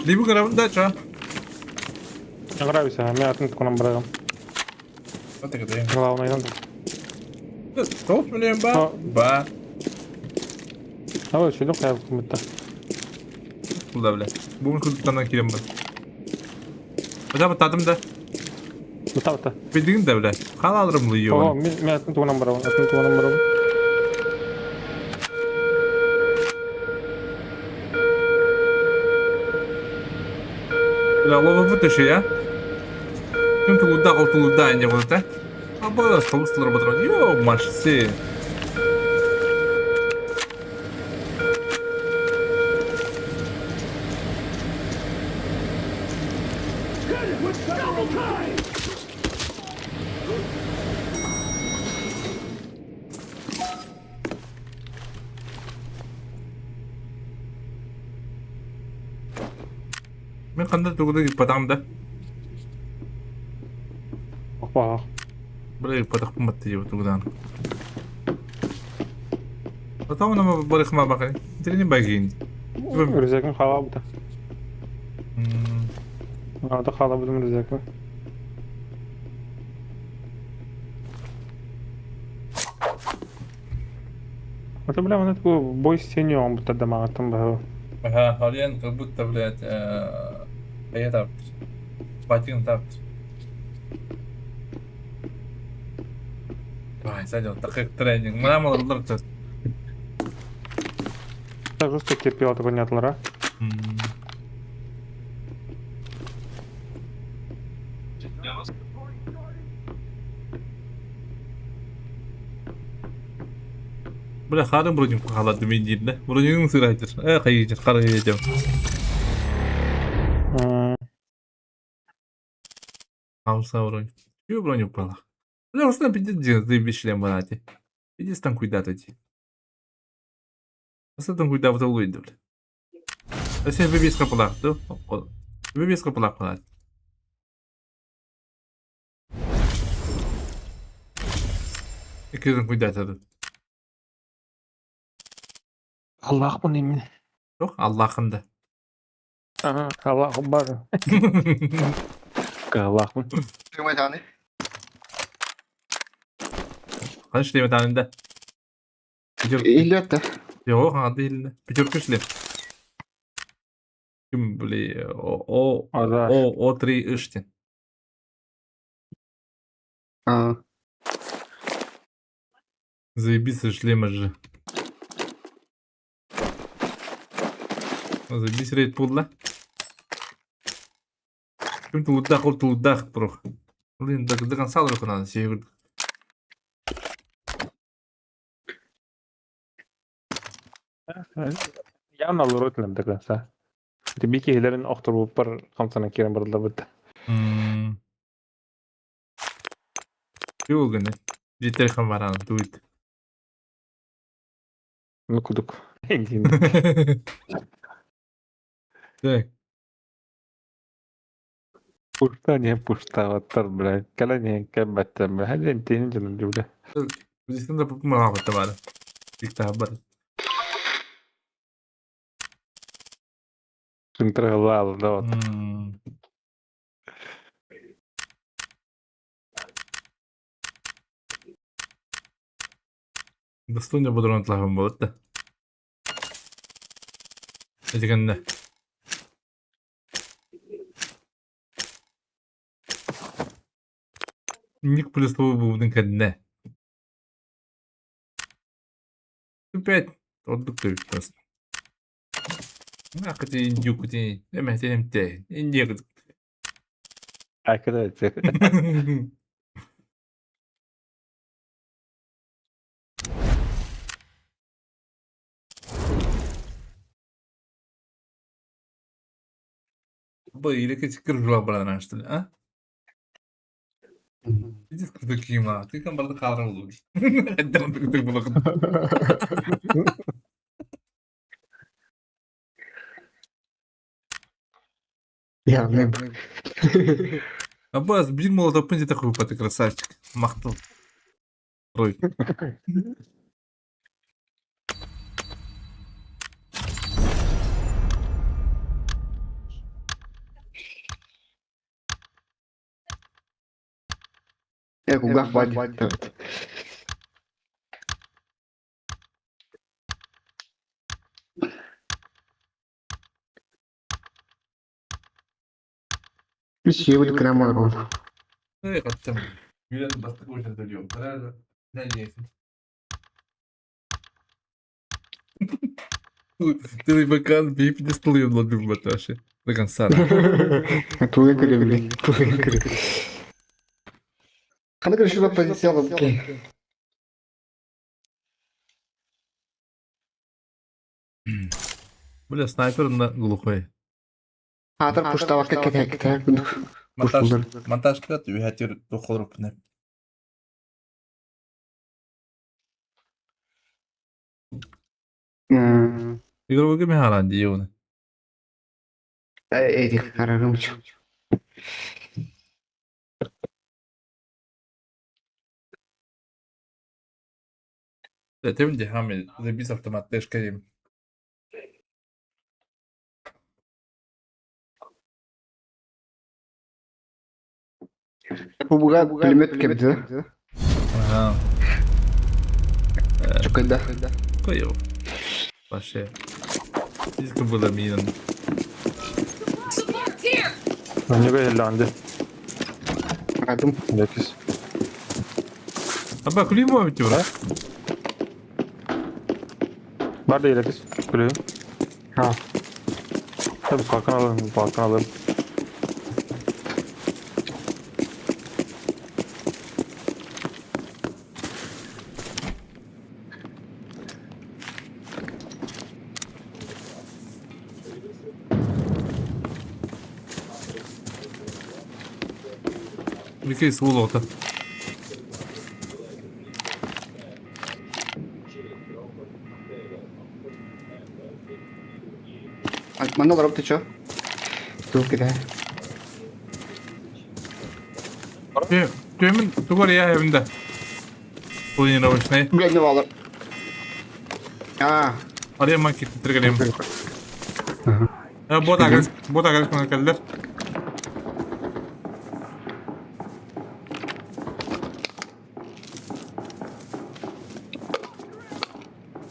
Либо гарам дача. Нравится, мен атын тконам барагам. Главное, надо. Топ миллион ба. Ба. А вот что каяп кымытта. Куда, бля? Бүгін күлдіктаннан келем бар. Хотя бы татым да. Бута бута. Билдигин да, бля. Қала алырым бұл О, мен мен атын тугунан барабын, атын тугунан барабын. Бля, лова вытащи, я. Кім тулуда, қол тулуда, не болды, да? А бұл столыстылар батырған. Йо, машсы. Double time! Мен қандай тугуда гиппатам да. Опа. Бля, гиппатақ қымбатты деп тугудан. Потом она барыхма бақыр. Трени багин. Рюкзагым хала бута. Ада хала будым рюкзагым. Это, бля, он такой бой с тенью, он будто дома там был. Ага, Хален как будто, блядь, я тап. Батин тап. Ай, садил, так тренинг. Мына маларлар чат. Так жестко терпел такой не атлара. Бля, харым броню халады мен дейді. Бронюның сырайтыр. Э, қайы қара едем. Алса броню. Чего броню пала? Бля, осына пиздец, заебись шлем банати. Пиздец там куйда тоді. Asa там куйда бутыл бля. Сен бебес капалақ, ду? Бебес капалақ қалады. Екеудің куйда тады. Аллах бұны мен. Жоқ, Аллахында. Ага, Аллах бар. Аллах бұн. Қандай шлем танында? Иллетте. Жоқ, аңады елінде. Пятерка шлем. Кім, бля, о, Ада. о, о, три үштен. А, Заебись шлема же. Заебись рейд пудла. Кім тулудах, ол тулудах, бро. Блин, до, до конца руку надо себе. Явно лоротным до конца. Бики хилерин охтор бар хамсана кирен бардылар бітті. Юу гэнэ? Житэр хамаран дүйд. Ну кудук. Так. Пушта не пушта ваттар, блядь. Кала не кабатта, блядь. Хали интенин жаным бля. Біздің де маған бар. Бик бар. Контролал, да вот. Достойно бодоронтлаһым буолат да. Ити кэннэ. Ник плюс буолбутун кэннэ. Опять ордук төрүттээс. Акати индюкути эмэтэмтэ индиэк. Акада Бу илики чиккир баран что ли, а? Иди кырдыкима, ты там барды хаалар болуу. Я Аббас, биир молотоппун дьэ такой ты красавчик. Махтал. Рой. Я кугах бадь. Үс сиэбит грамм олорон. Э, хаттым. Юлен бастык уже дөйөм. Не Ты бакан бейп не столы владым баташи. До конца. Туга көрө туга көрө. Хана көрүшү позиция алып Бля, снайпер на глухой. Хаатар пуштавакка кетэ Монтаж, монтаж кылат, үһәтир тухолрупны. Игровой мехаран диюны. Эти харарымчу. Тем дихами забис автомат тэшкарим. Бу буга пулемет кебди. Ага. Чукайда. Кое. Вообще. Диско было миром. Support here! Они элланды. Адым. Лекис. Аба күлейм бу бит бра. Бар да лекис. Күлү. Ha. Tabii kalkan alırım, kalkan alırım. Викей сволота. Манна олорор ты чё? Туг кете. Төмін тугар я евінде. Планировочный. Бля, не валар. А. Ария макет тиргелем. Бот агрес, бот агрес келдер.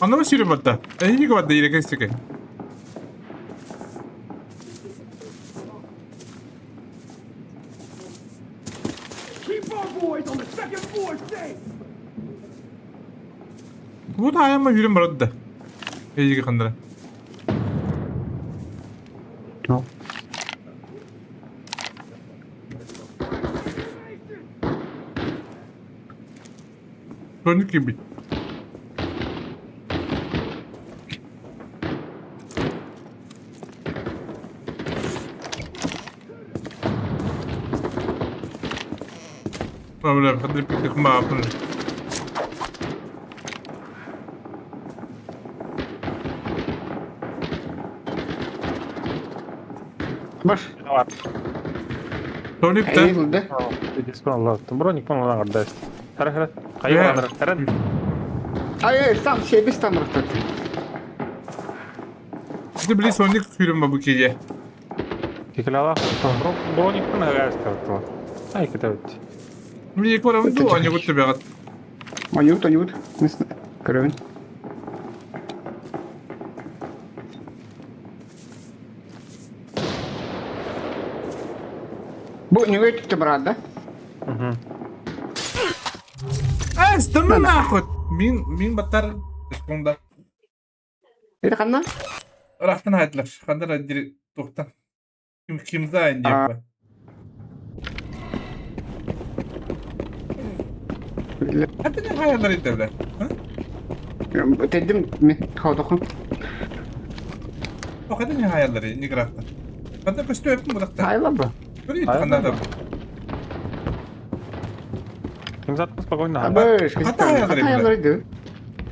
Анна сүйріп батта. Эйник батта ирек истеке. Keep our boys on the second floor safe! Вот аяма жүрім барады да. Эйник қандыра. No. Броник кибит. Бля, ходи пик мапы. Баш. Броник та. Эйилде. Диско алла. Броник пан лаңар Хара хара. Кайы барандар. Хара. Ай, ай, сам себис там рахтат. Ты блин, соник фильм бабу кеге. Кикилалаах броникпын ыраастабыт. Ай кытабыт. Мин көрөбүн дуу, аньыбыт түбэҕит. Оонньуубут, оонньуубут. Көрөбүн. Бу нүгэ түттэ бараада. Э, стыны нахуй. Мин, мин баттар секунда. Это ханна? Ырахтан хайдылар. Хандар дир тухтан. Ким кимза диэппэ. Хатыны хайалар итэблэ. Теддим ми хаудохон. Хатыны хайалар ниграфта. Хатыны көстүөппүн будакта. Хайла бу. Көрүй хандар. Ким зат спокойно. Абы, Хата хайалар хайалар иди.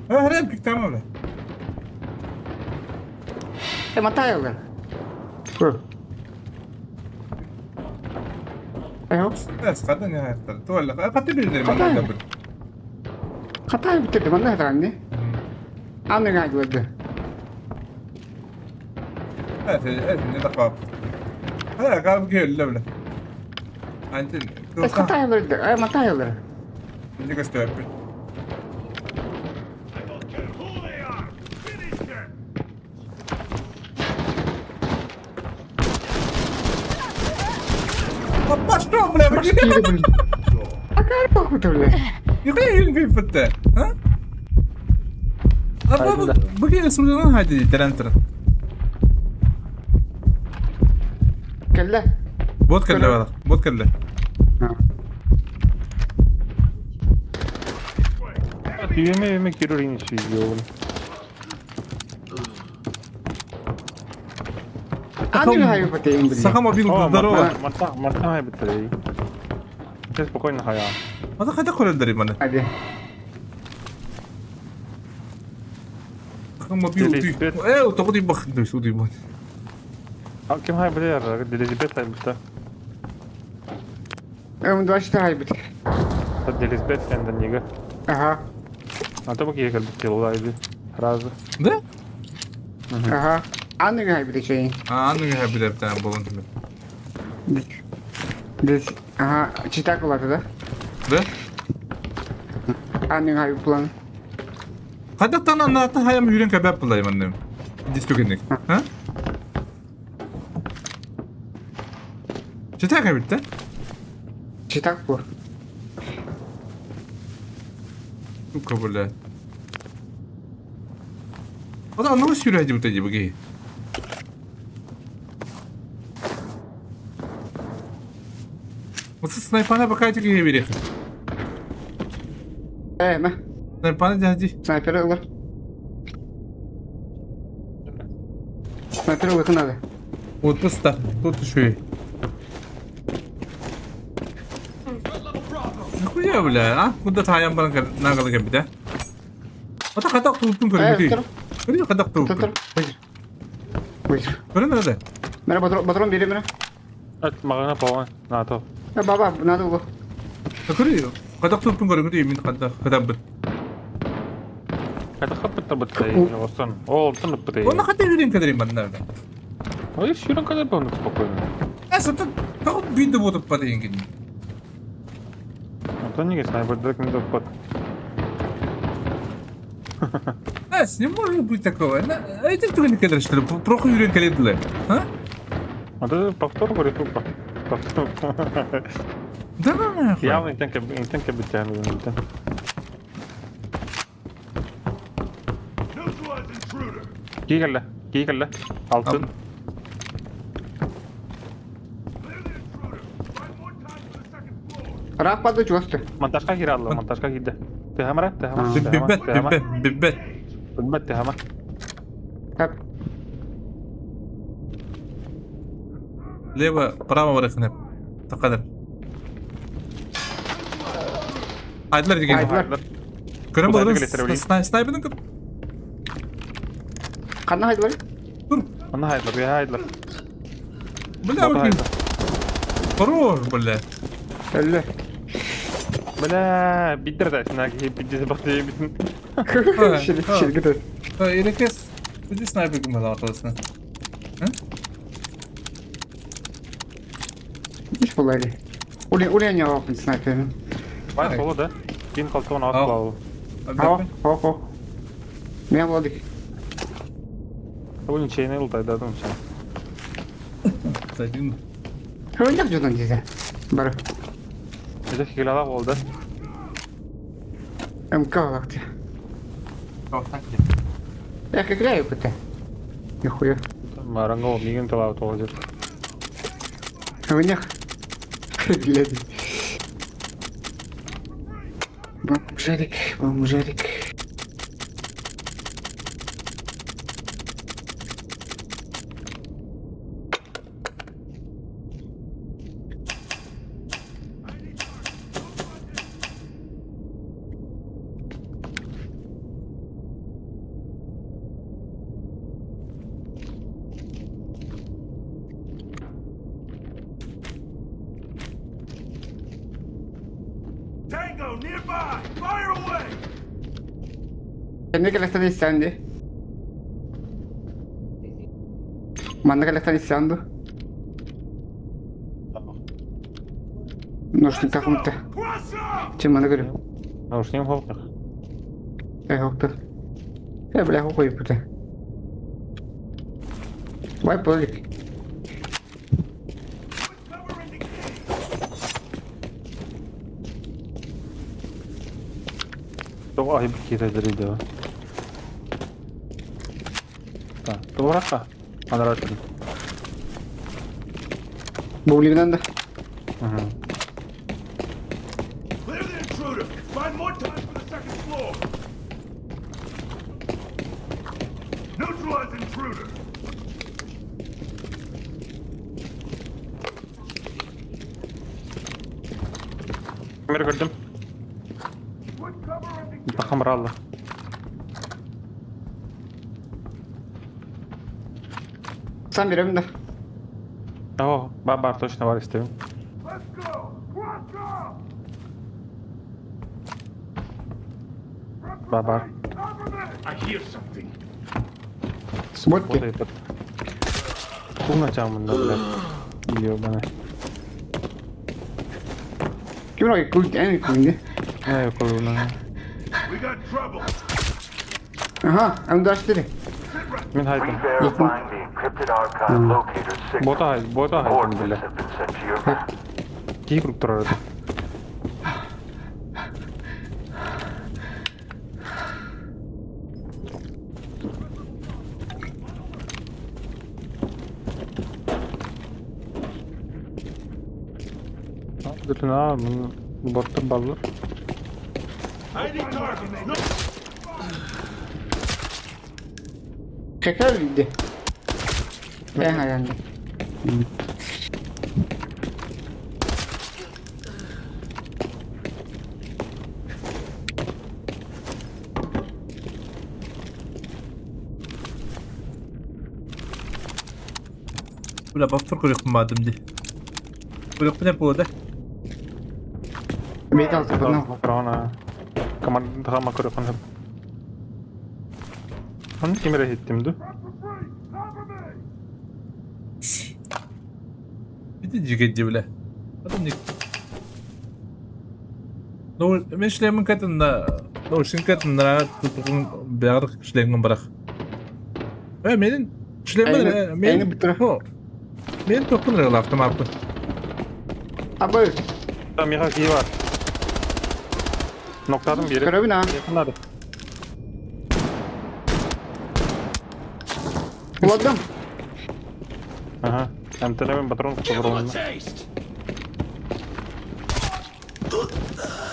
Хара пиктама бля. Э, матайалар. Эйо. Эс хата не хайалар. Туолла. Хаты билдер манна дабыр. Хатай биттерди манна хатаганни. Аны гайдыларды. Эс эс не тақпап. Хара калып келді бля. Антин. Эс хатайалар Э, матайалар. Не көстүөппүн. I don't care who they are! Finish them! Пошел, бля, Акар похуй бля. Нихуя юнг бітті. А? А бұл судан хайды терентер. Келле. Бот келді бала. Бот келді. Үйеме үйеме кирурин сүйüyor. Аны хайы битейин бля. Саха мобил здорово. Марта, марта хай биттерей. Сейчас спокойно хая. Ата қайда көрелдер мені? Hadi. Саха мобил. Э, тоғы дейін бақ. Дей бақ. А ким хай битер? Делизбет хай битер. Эм двадцать хай бит. Делизбет сенден неге. Ага. А то баки ехал битер улайды. Разы. Да? Ага. Аны хай бит чейин. А, аны хай битер тән болын түмін. Дес. Ага, читак улады да? Да? Аны хай план. Қайдақтан анатын хаям үйрен кәбәп бұлай мені. Дистөгенек. А? Читак битті? Читак бу. Сука, бля. Ата анау сүйрәді бұта дей бұге. Осы снайпана пока тебе берех. Э, ма. Снайпана дяди. Снайпер ылыр. Снайпер ылыр надо. Вот пуста. Тут еще и. Нахуя, бля, а? Куда таян баран нагалы кебі, да? Ата қадақ туыппын Э, көрін. тұр. Көрін қадақ Тұр, туыппын. тұр. Быстро. Быстро. Көрін надо. Міне патрон, патрон бери міне. Эт магана пауан. На то. Э, баба, надо было. Көрін қадақ туыппын көрін мен қадақ қадақ біт. Это хап битер битер. Осон. Ол тын битер. Оны қата үйрен кәдірем банда. Ой, сүйрен кәдер бауны спокойно. Ә, саты тағып бүйді бодып ба деген келін. А то неге снайпер дырк не допот. Әс, не может быть такого. Этим түгін кәдір, что ли? Проху үйрен кәледілі. А? А то повтор говорит тупо. Повтор. Да ну нахуй. Явно интенка битер. Neutralize intruder! Кигелле, кигелле. Алтын. Clear the intruder! Find more time for the second floor! Рак пады чувствую. Монтажка кире алла, монтажка киде. Тehамара, tehама. Биббет, биббет, биббет. Биббет tehама. Хап. Лево, право барахнеп. Тақадыр. Айдылар деген. Айдылар. Көрін Құдайды болырын келестіре снайпердің көп. Қанна хайдылар? Тұр. Ана хайдлар, я хайдлар. Бля, блин. Хорош, бля. Өллі. Бля, биддер да сина бидде бакты битин. Шелік, шелік өтөз. Ерекес, бізде снайпер кім ала аталысына. Үс буолла дии. Уля снайперин. Бай соло да. Кин калтон ас Ал. бал. О, о, о. Мен Владик. Бу ничейный ылтайдадым сен. Садим. Ойнақ жудан десе. Бар. Это хилала болды. МК алақты. Я как играю ПТ. Нихуя. Маранго мигин талап тоғыз. Ойнақ. Блядь. Бомжарик, бомжарик. Tango nearby! Fire away! Кэннэ кэлэхтэн истээн дии. Манна кэлэхтэн истээн дуу? Нужник тахымта. Cross up! Чем маны көрүм? Наушник холтық. Э, хоктор. Э, бля, хуй пута. Бай, полик. Cover in the cave! Тоға айып кетеді дейді. Так, турақа. Анаратын. Бублигынан да. Clear the intruder! Find more time for the second floor! Neutralize intruder! Камера көрдім. Put cover in the Тақамыр алды. Сам беремин да. О, бар, бар, точно бар істеуім. Let's go! Cross up! Бар, бар. Cover me! I hear something. Ботки. Вот этот. Кулна чамын да, блядь. Ебаный. Ким рой кул, эми кулне. Не, кулна. We got trouble! Ага, М24. Мен хайдым. Verifying the encrypted archive locator signal. Бота хай, бота хайдым, Coordinates бля. have been sent to your map. Кей круг тұрар еді. Дүртін а, мұны боттыр баллар. I need targets! No! Какая виде? Э, наверное. Бля, повтор көрөкпүн баадым ди. Көрөкпүн эп болот, э? Металл западного. Патрона. Команда көрөкпүн. Оны кемере хеттим ду? Бити жигет бля. Адам не. Ну, мен шлемин катын да, ну, шинкатын да тутугун бягыр шлемин барак. Э, менин шлемин Эйни мен бүтүрө. Ну, мен токун регла автоматты. Абы, Там миха кей бар. Ноктадым бері. көрөбүн а. Якындады. Уладым. Ага. МТН патрон патрон. Taste!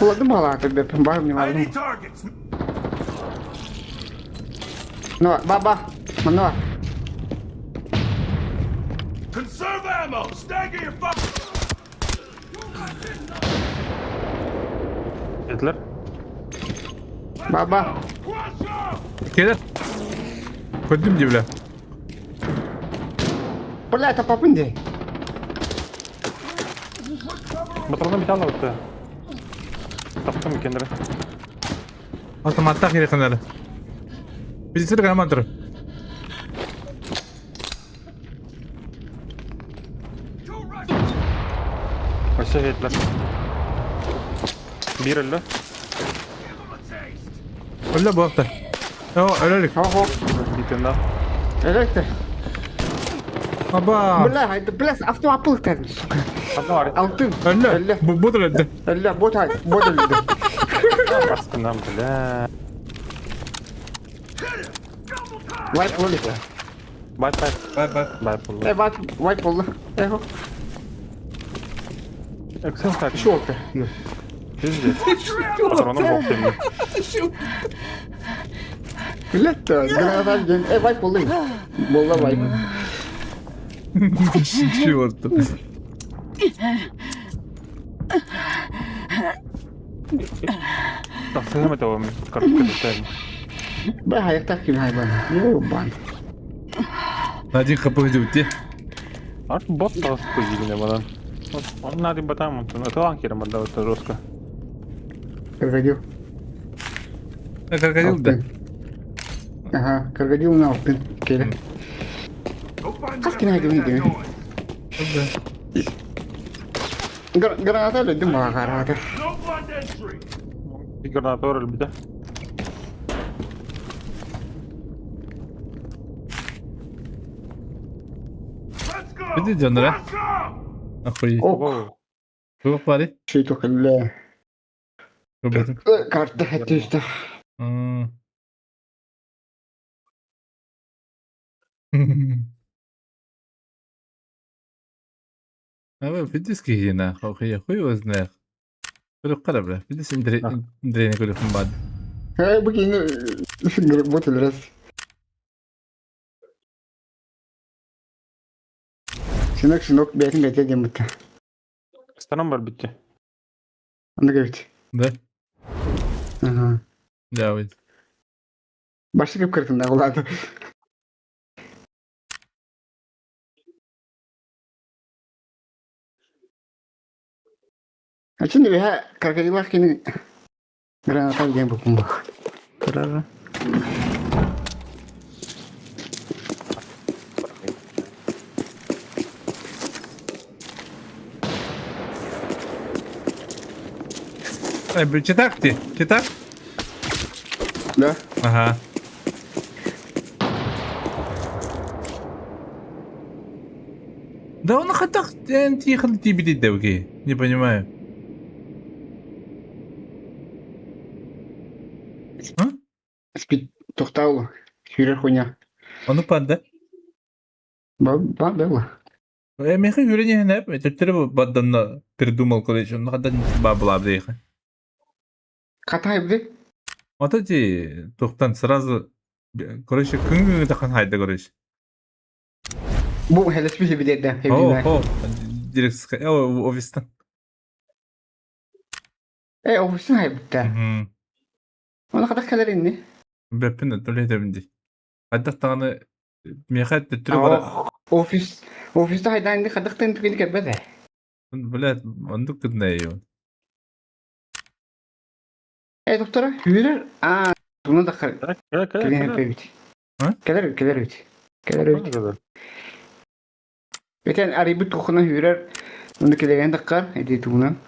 Уладым бала тебе, бар мне I ладно. need targets! Ну, баба, мано. Conserve ammo! Stagger your fire! Жетілер. Баба. Cross up! Келер. Көрдүм ди бля. Бля, это папынди. Патроны бите алды өтті. Таптым кендірі. Автоматта керек канары. Билсер грамматор. Two Russians! Өссө хетлер. Биир өллө. Өллө буолта. О, өлөлүк. Хо-хо. Битинна. Электр. Аба. Бля, это бля, автоапыл сука. Ханна бар. Алтын. Өллө. Өллө. Бу бу өлдө. Өллө, бот ай, бот өлдү. Бастынан, бля. Вайп болду. Бай бай. Бай бай. Бай болду. Э, вайп, вайп болду. Эхо. Эксен так. Şu oldu. Пиздец. Патроны бок темни. Блядь, граната ден. Э, вайп болду. Болла вайп. Черт. Тахсыгым это вам коробка детально. Бля, хайактак ким хайбан. Ёбан. Один хп где? Арт бот тас позигне бадан. Он надо батам, он это ланкером отдал это жестко. Крокодил. Крокодил, да? Ага, крокодил на алтын. Келе. Хас кин хайдын дeme. Граната өлдүм мага карады. No blind entry. Гранатор элбите. Let's go. Биди дьоннора. Let's go. Охуеть. Ок. Туох баарый? Шей токылла. Көрбөтүм. Карта хаттыста. М. А фидиски هنا خويا خويا وزناخ كل قلب له فيديس اندري اندري نقول لكم بعد. Э, бүгін бот раз. Синок синок бәтин бәтә демитте. Станом бар битте. Аны кебит. Да? Ага. Да, вот. Башы кеп кірдім да болады. А şimdi bir крокодилах кини граната деген букум бах. Турара. Эй, блин, читак ты? Читак? Да. Ага. Да он хотя тихо тебе девки, не понимаю. А? Спит тоқтаулы. Сүйрер хуйня. Ону панда. Ба ба было. Э, меха юрени хнеп, төттөрө бадданна придумал, короче, он хада бабла бдейха. Катай бди. Вот эти тухтан сразу, короче, күнгү тахан хайда, короче. Бу хелеспи бидерде. О, о, директ о, офистан. Э, офистен хайбытта. Мгм. Оны кадак келер инни. Бэппин төлөйдөбүн Хайдах даҕаны миэхэ төттөрү бара Офис офиста хайдан инди кадак тен түгел кебеде. Блядь, оннук гынна. Э, доктора, хүрер. А, туна да кар. Кele кele Келер кele. бит. А? Келер келер бит. Келер бит. Бетен арибы тухына хүрер. Оны келеген даккар, эди тугунан.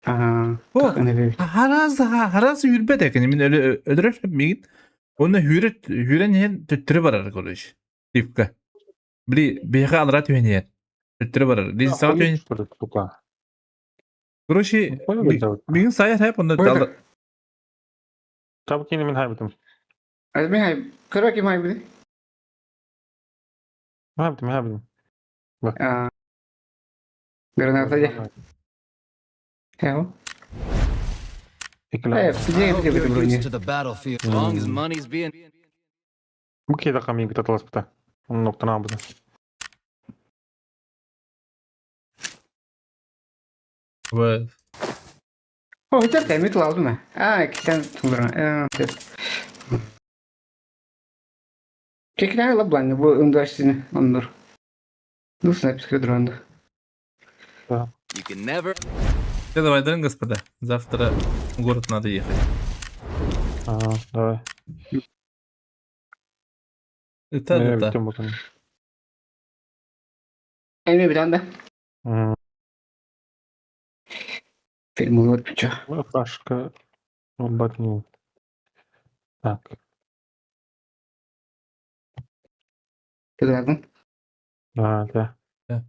Ага. О, Тахына бит. Хараас хараас үрбэт экен. Мин өлө өлөрөр мигин. Оны хүрет хүрен иһэн төттөрү барар короче. Типка. Били биһиэхэ алра түһэн иһэр. Төттөрү барар. Лиза түһэн. Сука. Короче, мигин сайар хэп онно Бойда. Табы кини мин хайбытым. Азми хай, кыра ким хай бит. Хайбытым, хайбытым. А. Граната я. Хео. Икла. Э, I бизге hope бизге you're бит used to the battlefield. As long as money's being Бу кейде камин кытатыласпыта. Onun ноктана абыды. Вот. О, хитер тәмит алды ма? А, китен тундыран. Э, Кекler лабланы бу üniversiteni ondur. Ну, снайперская дронда. you can never Все, давай, да, господа. Завтра в город надо ехать. Ага, давай. Это Мен да. битем бутын. Эми bir anda. Мм. Фильм чё. Пашка, он Так. Ты ладно? А, да. Да.